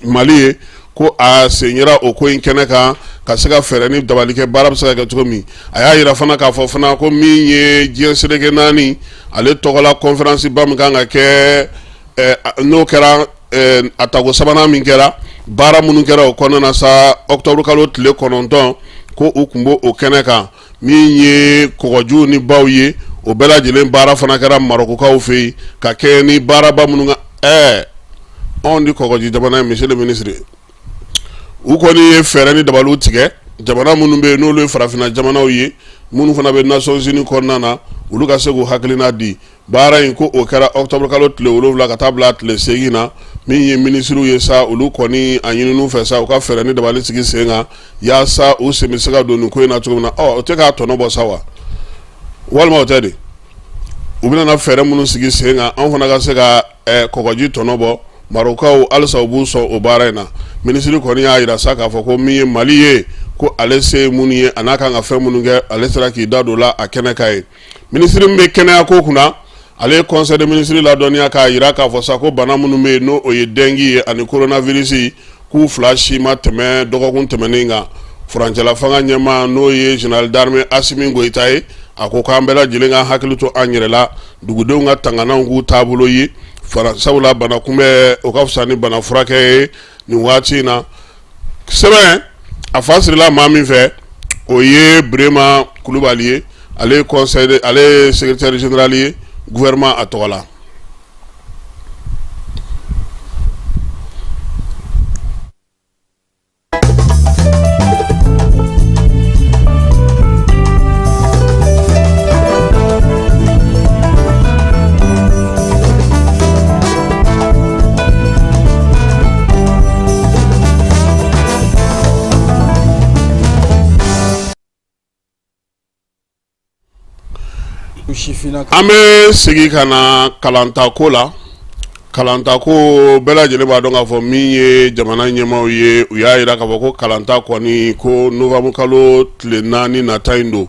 Mali ye, ko a sen yera o ko in kɛnɛ kan ka se ka fɛɛrɛ ni dabali kɛ, baara bɛ se ka kɛ cogo min. A y'a jira fana k'a fɔ fana ko min ye diɲɛ seleke naani ale tɔgɔla conférence ba min kan ka kɛ, n'o kɛra a tako sabanan min kɛra, baara minnu kɛra o kɔnɔna na sa, octobre kalo tile 9, ko u tun b'o kɛnɛ kan. Min ye kɔgɔjiw ni baw ye, o bɛɛ lajɛlen baara fana kɛra Marɔkukaw fɛ yen ka kɛ ni baaraba minnu kan. Anw di kɔgɔji jamana ye, monsieur le ministre, u kɔni ye fɛɛrɛ ni dabaliw tigɛ. Jamana minnu bɛ yen, n'olu ye farafinna jamanaw ye, minnu fana bɛ Nations Unies kɔnɔna na, olu ka se k'u hakilina di. Baara in, ko o kɛra octobre kalo tile 7 ka taa bila tile 8 na. Min ye minisiriw ye sa, olu kɔni a ɲininu fɛ sa, u ka fɛɛrɛ ni dabali sigi sen kan yaasa u sen bɛ se ka don nin ko in na cogo min na. Ɔ, o tɛ k'a tɔnɔ bɔ sa wa, walima o tɛ de? U bɛna fɛɛrɛ minnu sigi sen kan, anw fana ka se ka kɔgɔji tɔnɔ bɔ. Marokaw halisa u b'u sɔn o baara in na. Minisiri kɔni y'a jira sa k'a fɔ ko min ye Mali ye, ko ale se ye minnu ye, a n'a kan ka fɛn minnu kɛ, ale sera k'i da don la a kɛnɛ kan ye. Minisiri min bɛ kɛnɛya ko kunna, ale ye conseil des ministres ladɔnniya k'a jira k'a fɔ sa ko bana minnu bɛ yen, n'o o ye dengue ye ani coronavirus, k'u fila si ma tɛmɛ dɔgɔkun tɛmɛnen kan. Furancɛla fanga ɲɛmaa, n'o ye général d'armée Asimi Goyita ye, a ko k'an bɛɛ lajɛlen ka hakili to an yɛrɛ la, dugudenw ka tanganaw k'u taabolo ye, sabula bana kunbɛn, o ka fisa ni bana furakɛ ye nin waati in na. Sɛbɛn a fa sirila maa min fɛ, o ye Birema Kulubali ye, ale ye conseil, ale ye secrétaire général ye gouvernement a tɔgɔ la. An bɛ segin ka na kalantako la. Kalantako, bɛɛ lajɛlen b'a dɔn k'a fɔ min ye jamana ɲɛmaaw ye, u y'a jira k'a fɔ ko kalanta kɔni ko novembre kalo tile 4 nata in don.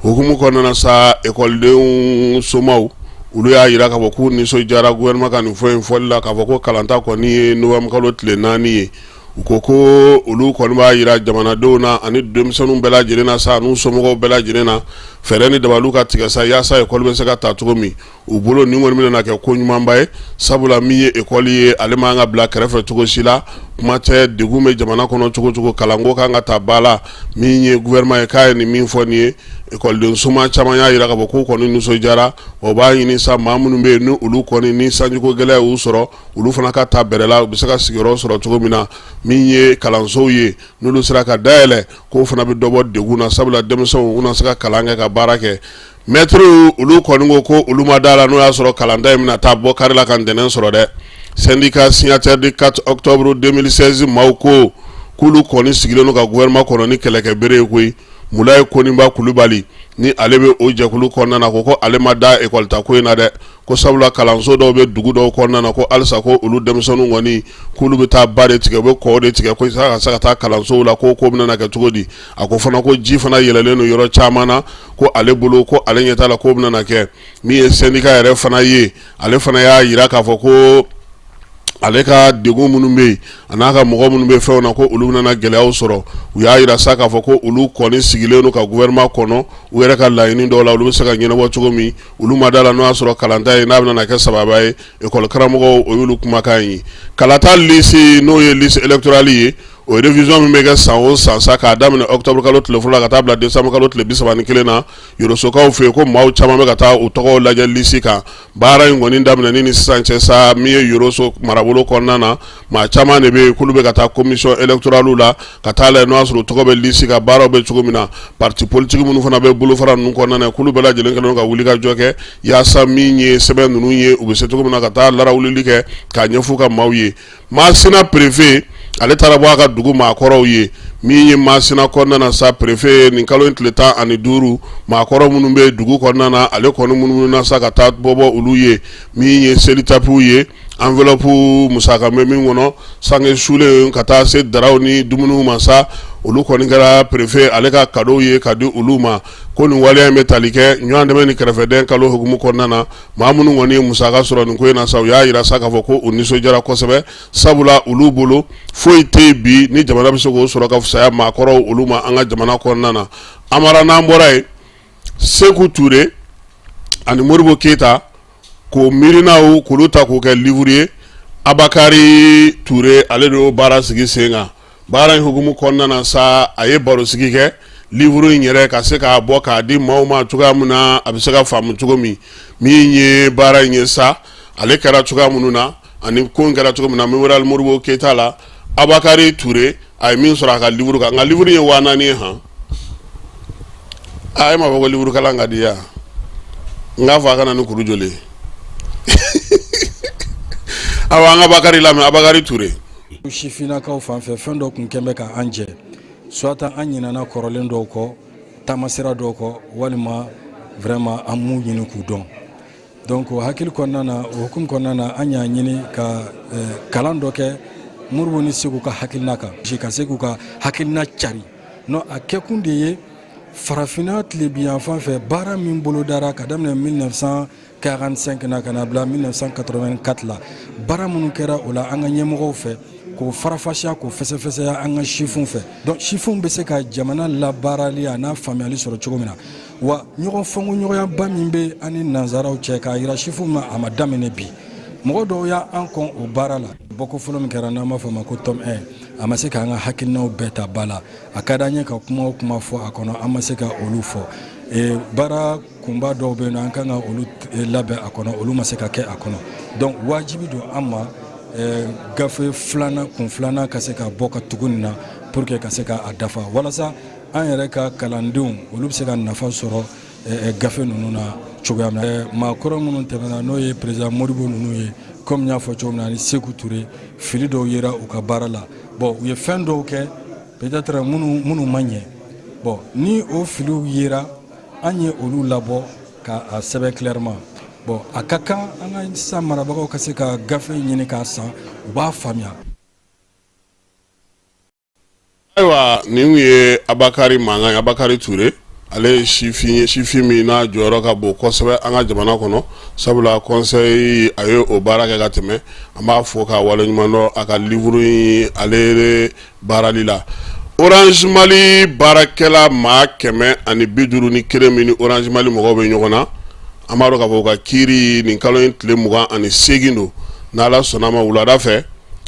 Hukumu kɔnɔna sa, ekɔlidenw somaw, olu y'a jira k'a fɔ k'u nisɔndiyara gouvernement ka nin fɔ in fɔli la, k'a fɔ ko kalanta kɔni ye novembre kalo tile 4 ye. U ko ko olu kɔni b'a jira jamanadenw na ani denmisɛnninw bɛɛ lajɛlen na sa, n'u somɔgɔw bɛɛ lajɛlen na, fɛɛrɛ ni dabaliw ka tigɛ sa yaasa ekɔli bɛ se ka ta cogo min. U bolo, nin kɔni bɛna kɛ ko ɲumanba ye, sabula min ye ekɔli ye, ale man ka bila kɛrɛfɛ cogo si la. Kuma tɛ, degun bɛ jamana kɔnɔ cogo cogo, kalanko kan ka ta ba la. Min ye gouvernement ye, k'a ye nin min fɔ nin ye, ekɔliden soma caman y'a jira k'a fɔ k'u kɔni nisɔndiyara. O b'a ɲini sa, maa minnu bɛ yen ni olu kɔni ni sanjiko gɛlɛya y'u sɔrɔ, olu fana ka ta bɛrɛ la, u bɛ se ka sigiyɔrɔ sɔrɔ cogo min na. Min ye kalansow ye, n'olu sera ka dayɛlɛ, k'o fana bɛ dɔ bɔ degun na, sabula denmisɛnw u na se ka kalan kɛ, ka baara kɛ. Mɛtiriw, olu kɔni ko ko olu ma da la n'o y'a sɔrɔ kalanta in bɛna taa bɔ kari la ka ntɛnɛn sɔrɔ dɛ. Syndicat signataire du 4 octobre 2016 maaw ko k'olu kɔni sigilen don ka gouvernement kɔnɔ ni kɛlɛkɛ bere ye koyi. Mulayi Koniba Kulubali ni ale bɛ o jɛkulu kɔnɔna na, ko ko ale ma da ekɔli ta ko in na dɛ, ko sabula kalanso dɔw bɛ dugu dɔw kɔnɔna na, ko halisa ko olu denmisɛnninw kɔni k'olu bɛ taa ba de tigɛ, u bɛ kɔw de tigɛ ko ka se ka taa kalansow la. Ko ko bɛna kɛ cogo di? A ko fana ko ji fana yɛlɛlen don yɔrɔ caman na, ko ale bolo, ko ale ɲɛ t'a la k'o bɛna kɛ. Min ye syndicat yɛrɛ fana ye, ale fana y'a jira k'a fɔ ko ale ka degun minnu bɛ yen, a n'a ka mɔgɔ minnu bɛ fɛnw na, ko olu bɛna gɛlɛyaw sɔrɔ. U y'a jira sa k'a fɔ ko olu kɔni sigilen don ka gouvernement kɔnɔ, u yɛrɛ ka laɲini dɔw la, olu bɛ se ka ɲɛnabɔ cogo min. Olu ma da la n'o y'a sɔrɔ kalanta ye n'a bɛna kɛ sababa ye ekɔli karamɔgɔw. O y'olu kumakan ye. Kalata lisi, n'o ye liste électorale ye, o révision min bɛ kɛ san o san sa, k'a daminɛ octobre kalo tile fɔlɔ ka taa bila décembre kalo tile 31 na, Yorosokaw fɛ yen, ko maaw caman bɛ ka taa u tɔgɔw lajɛ lisi kan. Baara in kɔni daminɛni ni sisan cɛ sa, min ye Yoroso marabolo kɔnɔna na, maa caman de bɛ yen k'olu bɛ ka taa commission électorale la ka taa lajɛ n'o y'a sɔrɔ u tɔgɔ bɛ lisi kan, baaraw bɛ cogo min na. Parti politique minnu fana bɛ bolofara ninnu kɔnɔna na, k'olu bɛɛ lajɛlen kɛlen don ka wuli ka jɔ kɛ yaasa min ye sɛbɛn ninnu ye, u bɛ se cogo min na ka taa larawulili kɛ k'a ɲɛfɔ ka maaw ye. Masina préfet, ale taara bɔ a ka dugu maakɔrɔw ye. Min ye Masina kɔnɔna na sa, préfet, nin kalo in tile 15, maakɔrɔ minnu bɛ dugu kɔnɔna na, ale kɔni munumuna sa ka taa bɔbɔ olu ye. Min ye selitapiw ye, enveloppe musaka bɛ min kɔnɔ, sange sulen, ka taa se daraw ni dumuniw ma sa, olu kɔni kɛra préfet ale ka cadeau ye ka di olu ma. Ko nin waleya in bɛ tali kɛ ɲɔgɔn dɛmɛ ni kɛrɛfɛdɛn kalo hukumu kɔnɔna na. Maa minnu kɔni ye musaka sɔrɔ nin ko in na sa, u y'a jira sa k'a fɔ ko u nisɔndiyara kosɛbɛ, sabula olu bolo, foyi tɛ yen bi ni jamana bɛ se k'o sɔrɔ ka fisaya maakɔrɔw olu ma an ka jamana kɔnɔna na. Amara, n'an bɔra yen, Seku Ture ani Modibo Keyita k'o miirinaw k'olu ta k'o kɛ livre ye, Abakari Ture, ale de y'o baara sigi sen kan. Baara in hukumu kɔnɔna na sa, a ye barosigi kɛ livre in yɛrɛ ka se k'a bɔ k'a di maaw ma cogoya min na, a bɛ se ka faamu cogo min. Min ye baara in ye sa, ale kɛra cogoya minnu na ani ko in kɛra cogo min na mémorial Modibo Keyita la, Abakari Ture, a ye min sɔrɔ a ka livre kan. Nka livre ye 4000 ye. Han, aa, e m'a fɔ ko livre kalan ka di yan? N k'a fɔ a ka na ni kuru joli ye? Awa, an ka Abakari lamɛn, Abakari Ture. Sifinnakaw fan fɛ, fɛn dɔ tun kɛn bɛ ka an jɛ, soit an ɲinana kɔrɔlen dɔw kɔ, taamasira dɔw kɔ, walima vraiment an m'u ɲini k'u dɔn. Donc o hakili kɔnɔna na, o hukumu kɔnɔna na, an y'a ɲini ka kalan dɔ kɛ Modibo ni Seku ka hakilina kan, ka se k'u ka hakilina cari. Non, a kɛkun de ye farafinna tilebinyanfan fɛ, baara min bolodara ka daminɛ 1945 na ka na bila 1984 la, baara minnu kɛra o la an ka ɲɛmɔgɔw fɛ, k'o farafasiya, k'o fɛsɛfɛsɛya an ka sifinw fɛ. Donc sifinw bɛ se ka jamana labaarali a n'a faamuyali sɔrɔ cogo min na, wa ɲɔgɔn fɔnkɔɲɔgɔnyaba min bɛ an ni nanzaraw cɛ, k'a yira sifinw ma, a ma daminɛ bi. Mɔgɔ dɔw y'an kɔn o baara la. Bɔko fɔlɔ min kɛra, n'an b'a fɔ a ma ko tome 1, a ma se k'an ka hakilinaw bɛɛ ta ba la. A ka d'an ye ka kuma o kuma fɔ a kɔnɔ, an ma se ka olu fɔ. Baara kunba dɔw bɛ yen nɔ, an kan ka olu labɛn a kɔnɔ, olu ma se ka kɛ a kɔnɔ. Donc wajibi don an ma, gafe filanan, kun filanan ka se ka bɔ ka tugu nin na pour que ka se ka a dafa, walasa an yɛrɛ ka kalandenw, olu bɛ se ka nafa sɔrɔ gafe ninnu na cogoya min na. Maakɔrɔ minnu tɛmɛna, n'o ye président Modibo ninnu ye, komi n y'a fɔ cogo min na, ani Seku Ture, fili dɔw yera u ka baara la. Bon, u ye fɛn dɔw kɛ peut-être minnu ma ɲɛ. Bon, ni o filiw yera, an ye olu labɔ. ka a sɛbɛn clairement. Bon, a ka kan an ka sisan marabagaw ka se ka gafe ɲini k'a san, u b'a faamuya. Ayiwa, nin ye Abakari mankan ye. Abakari Ture, ale ye sifin ye, sifin min n'a jɔyɔrɔ ka bon kosɛbɛ an ka jamana kɔnɔ, sabula conseil a ye o baara kɛ ka tɛmɛ. An b'a fo k'a waleɲuman dɔn a ka livre in ale baarali la. Orange Mali baarakɛla maa 151 min ni Orange Mali mɔgɔw bɛ ɲɔgɔn na, an b'a dɔn k'a fɔ u ka kiiri nin kalo in tile 28 don. N'Ala sɔnna a ma, wulada fɛ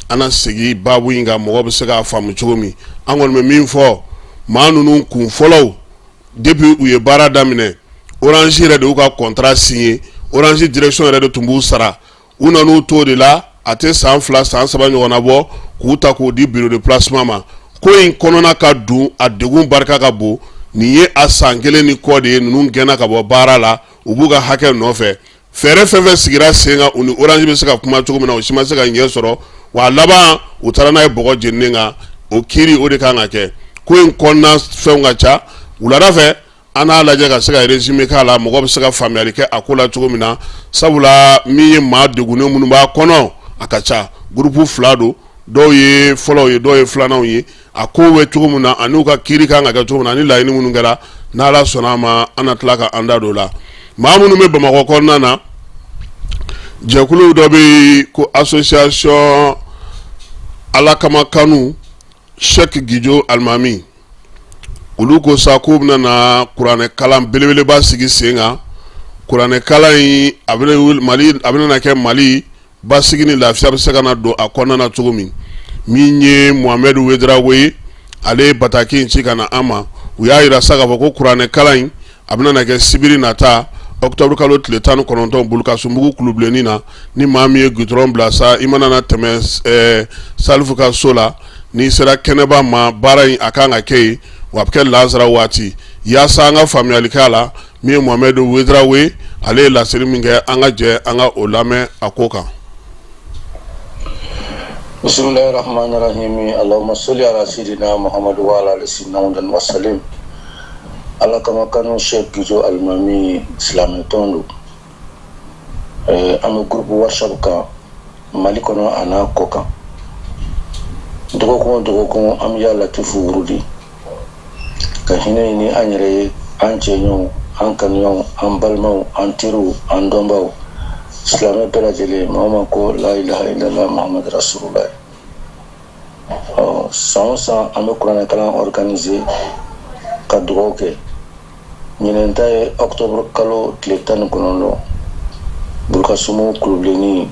an na segin baabu in kan, mɔgɔ bɛ se k'a faamu cogo min. An kɔni bɛ min fɔ, maa ninnu kun fɔlɔw, depuis u ye baara daminɛ, Orange yɛrɛ de y'u ka contrat signé, Orange direction yɛrɛ de tun b'u sara. U nan'u to de la, a tɛ san 2, san 3 ɲɔgɔnna bɔ, k'u ta k'u di bureau de placement ma. Ko in kɔnɔna ka dun, a degun barika ka bon. Nin ye a san kelen ni kɔ de ye ninnu gɛnna ka bɔ baara la. U b'u ka hakɛ nɔfɛ. Fɛɛrɛ fɛn fɛn sigira sen kan, u ni Orange bɛ se ka kuma cogo min na, u si ma se ka ɲɛ sɔrɔ. Wa a laban, u taara n'a ye bɔgɔ jeninen kan. O kiiri o de kan ka kɛ. Ko in kɔnɔna fɛnw ka ca. Wulada fɛ, an n'a lajɛ ka se ka résumé k'a la, mɔgɔ bɛ se ka faamuyali kɛ a ko la cogo min na, sabula min ye maa degunnen minnu b'a kɔnɔ, a ka ca. Groupe fila don, dɔw ye fɔlɔw ye, dɔw ye filananw ye. A ko bɛ cogo min na ani u ka kiiri kan ka kɛ cogo min na ani laɲini minnu kɛra, n'Ala sɔnna a ma, an na tila ka an da don o la. Maa minnu bɛ Bamakɔ kɔnɔna na, jɛkulu dɔ bɛ yen ko association Ala kama kanu Cheikh Gijo Alimami, olu ko sa k'u bɛna na kuranɛ kalan belebeleba sigi sen kan. Kuranɛ kalan in, a bɛna na kɛ Mali basigi ni lafiya bɛ se ka na don a kɔnɔna na cogo min. Min ye Mohamed Ouédraogo ye, ale ye bataki in ci ka na an ma. U y'a jira sa k'a fɔ ko kuranɛ kalan in, a bɛna na kɛ sibiri nata, octobre kalo tile 19, Bulukasunbugu kulubilennin na. Ni maa min ye goudron bila sa, i mana na tɛmɛ Salifu ka so la, n'i sera kɛnɛba ma, baara in a kan ka kɛ yen, wa a bɛ kɛ lansara waati. Yaasa an ka faamuyali k'a la, min ye Mohamed Ouédraogo ye, ale ye laseli min kɛ, an ka jɛ an ka o lamɛn a ko kan. Bisimilahi rahmani rahimi. Allahumma salli ala sidina Muhammadu wa ala ali sidina Muhammadu wa salim. Ala kama kanu Cheikh Gijo Alimami, silamɛ tɔn don. An bɛ groupe WhatsApp kan Mali kɔnɔ a n'a kɔ kan. Dɔgɔkun o dɔgɔkun, an bɛ ya latifu wurudi ka hinɛ ɲini an yɛrɛ ye, an cɛɲɔgɔnw, an kanuɲɔgɔnw, an balimaw, an teriw, an dɔnbaw, silamɛ bɛɛ lajɛlen, maa o maa ko la ilaha illallah muhammadu rasulullah. Ɔ, san o san, an bɛ kuranɛ kalan organiser ka dugawu kɛ. Ɲinɛn ta ye octobre kalo tile 19, Burukasumu kulubilenni,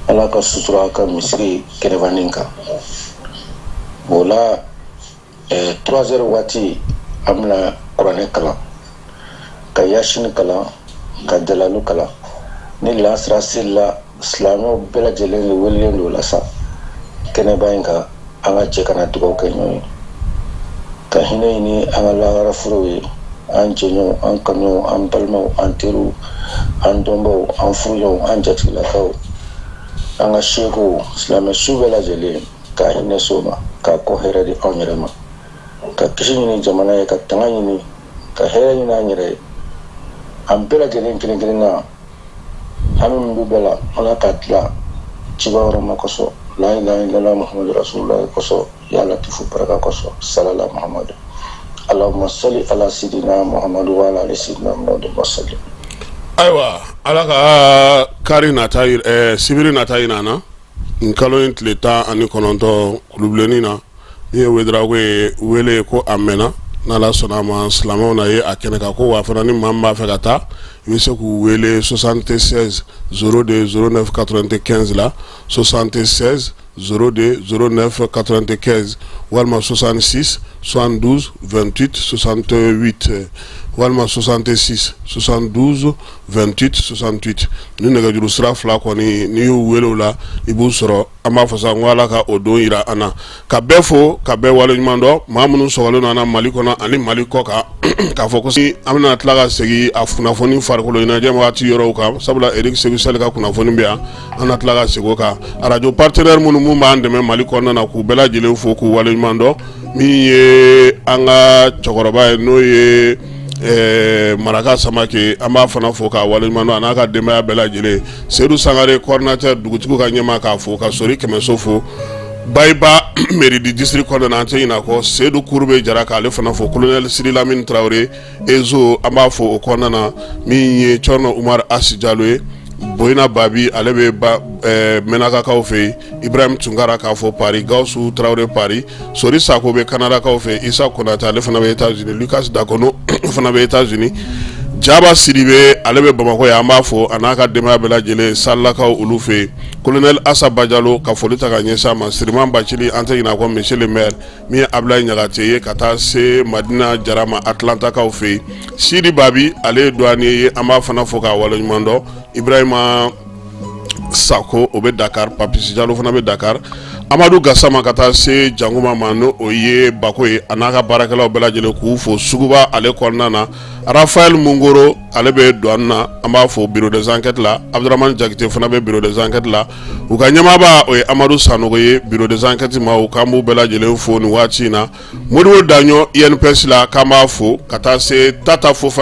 Ala ka sutura ka misiri kɛnɛbanin kan. O la 3 heures waati, an bɛna kuranɛ kalan, ka yasini kalan, ka jalalu kalan. Ni lansara selila, silamɛw bɛɛ lajɛlen de welelen don o la sa kɛnɛba in kan. An ka jɛ ka na dugawu kɛ ɲɔgɔn ye, ka hinɛ ɲini an ka lahara furew ye, an jɛɲɔgɔnw, an kanuɲɔgɔnw, an balimaw, an teriw, an dɔnbaw, an furuɲɔgɔnw, an jatigilakaw, an ka sekow, silamɛ su bɛɛ lajɛlen, ka hinɛ so ma, k'a kɔ hɛrɛ di anw yɛrɛ ma, ka kisi ɲini jamana ye, ka tanga ɲini, ka hɛrɛ ɲini an yɛrɛ ye, an bɛɛ lajɛlen kelen kelen na. Hami min b'u bɛɛ la, Ala k'a tila ciba wɛrɛ ma kosɔn, la ilaha illallah muhammadu rasulullah kosɔn, ya latifu baraka kosɔn, salala muhammadu. Allahumma salli ala sidina muhammadu wa ala ali sidina muhammadu wa sallim. Ayiwa, Ala ka kari nata, sibiri nata yira an na, nin kalo in tile 19, kulubilennin na. Min ye Ouédraogo ye, wele ko a mɛnna. N'Ala sɔnna a ma, silamɛw na ye a kɛnɛ kan ko. Wa fana, ni maa min b'a fɛ ka taa, i bɛ se k'u wele 76 02 09 95 la, 76 02 09 95, walima 66 72 28 68, walima 66 72 28 68. Ni nɛgɛjuru sira fila kɔni, n'i y'u wele o la, i b'u sɔrɔ. An b'a fɔ sa ko Ala ka o don yira an na. Ka bɛɛ fo, ka bɛɛ waleɲuman dɔn, maa minnu sɔgɔlen don an na Mali kɔnɔ ani Mali kɔ kan, k'a fɔ ko an bɛna tila ka segin a kunnafoni farikolo ɲɛnajɛ waati yɔrɔw kan, sabula Eric Sekou Sall ka kunnafoni bɛ yan, an na tila ka segin o kan. Arajo partenaire minnu b'an dɛmɛ Mali kɔnɔna na, k'u bɛɛ lajɛlen fo, k'u waleɲuman dɔn. Min ye an ka cɛkɔrɔba ye, n'o ye Maraka Samake, an b'a fana fo k'a waleɲuman dɔn, a n'a ka denbaya bɛɛ lajɛlen. Seydou Sangare, coordinateur dugutigiw ka ɲɛmaa, k'a fo ka Sori Kɛmɛso fo Bayiba mairie du district kɔnɔna na. An tɛ ɲinɛ a kɔ, Seydou Kurube Jara, k'ale fana fo. Colonel Sidi Lamine Traoré Ezo, an b'a fo o kɔnɔna na. Min ye Cɔrɔnɔ Umar Asi Jalo ye, Boyina Babi, ale bɛ ba Mɛnakakaw fɛ yen. Ibrahim Tunkara k'a fɔ Paris, Gawusu Tarawele Paris, Sori Sako bɛ Kanadakaw fɛ, Isa Konate, ale fana bɛ États-Unis, Lucas Dakono fana bɛ États-Unis, Jaba Sidibe, ale bɛ Bamakɔ yan, an b'a fo a n'a ka denbaya bɛɛ lajɛlen, Salakaw olu fɛ yen. Colonel Asa Bajalo, ka foli ta ka ɲɛsin a ma. Siriman Bacili, an tɛ ɲinɛ a kɔ, monsieur le maire min ye Abulayi Ɲagate ye, ka taa se Madina Jara ma Atlantakaw fɛ yen. Sidi Babi, ale ye douanier ye, an b'a fana fo k'a waleɲuman dɔn. Ibrahima Sako, o bɛ Dakar. Papisi Jalo fana bɛ Dakar. Amadu Gasama, ka taa se Jankuma ma, n'o o ye Bako ye, a n'a ka baarakɛlaw bɛɛ lajɛlen, k'u fo suguba ale kɔnɔna na. Rafael Mungoro, ale bɛ douane na, an b'a fo bureau des enquêtes la. Abdramane Jakite fana bɛ bureau des enquêtes la, u ka ɲɛmaaba o ye Amadu Sanogo ye. Bureau des enquêtes maaw, k'an b'u bɛɛ lajɛlen fo nin waati in na. Modibo Daɲɔ, INPS la, k'an b'a fo, ka taa se Tata Fofana.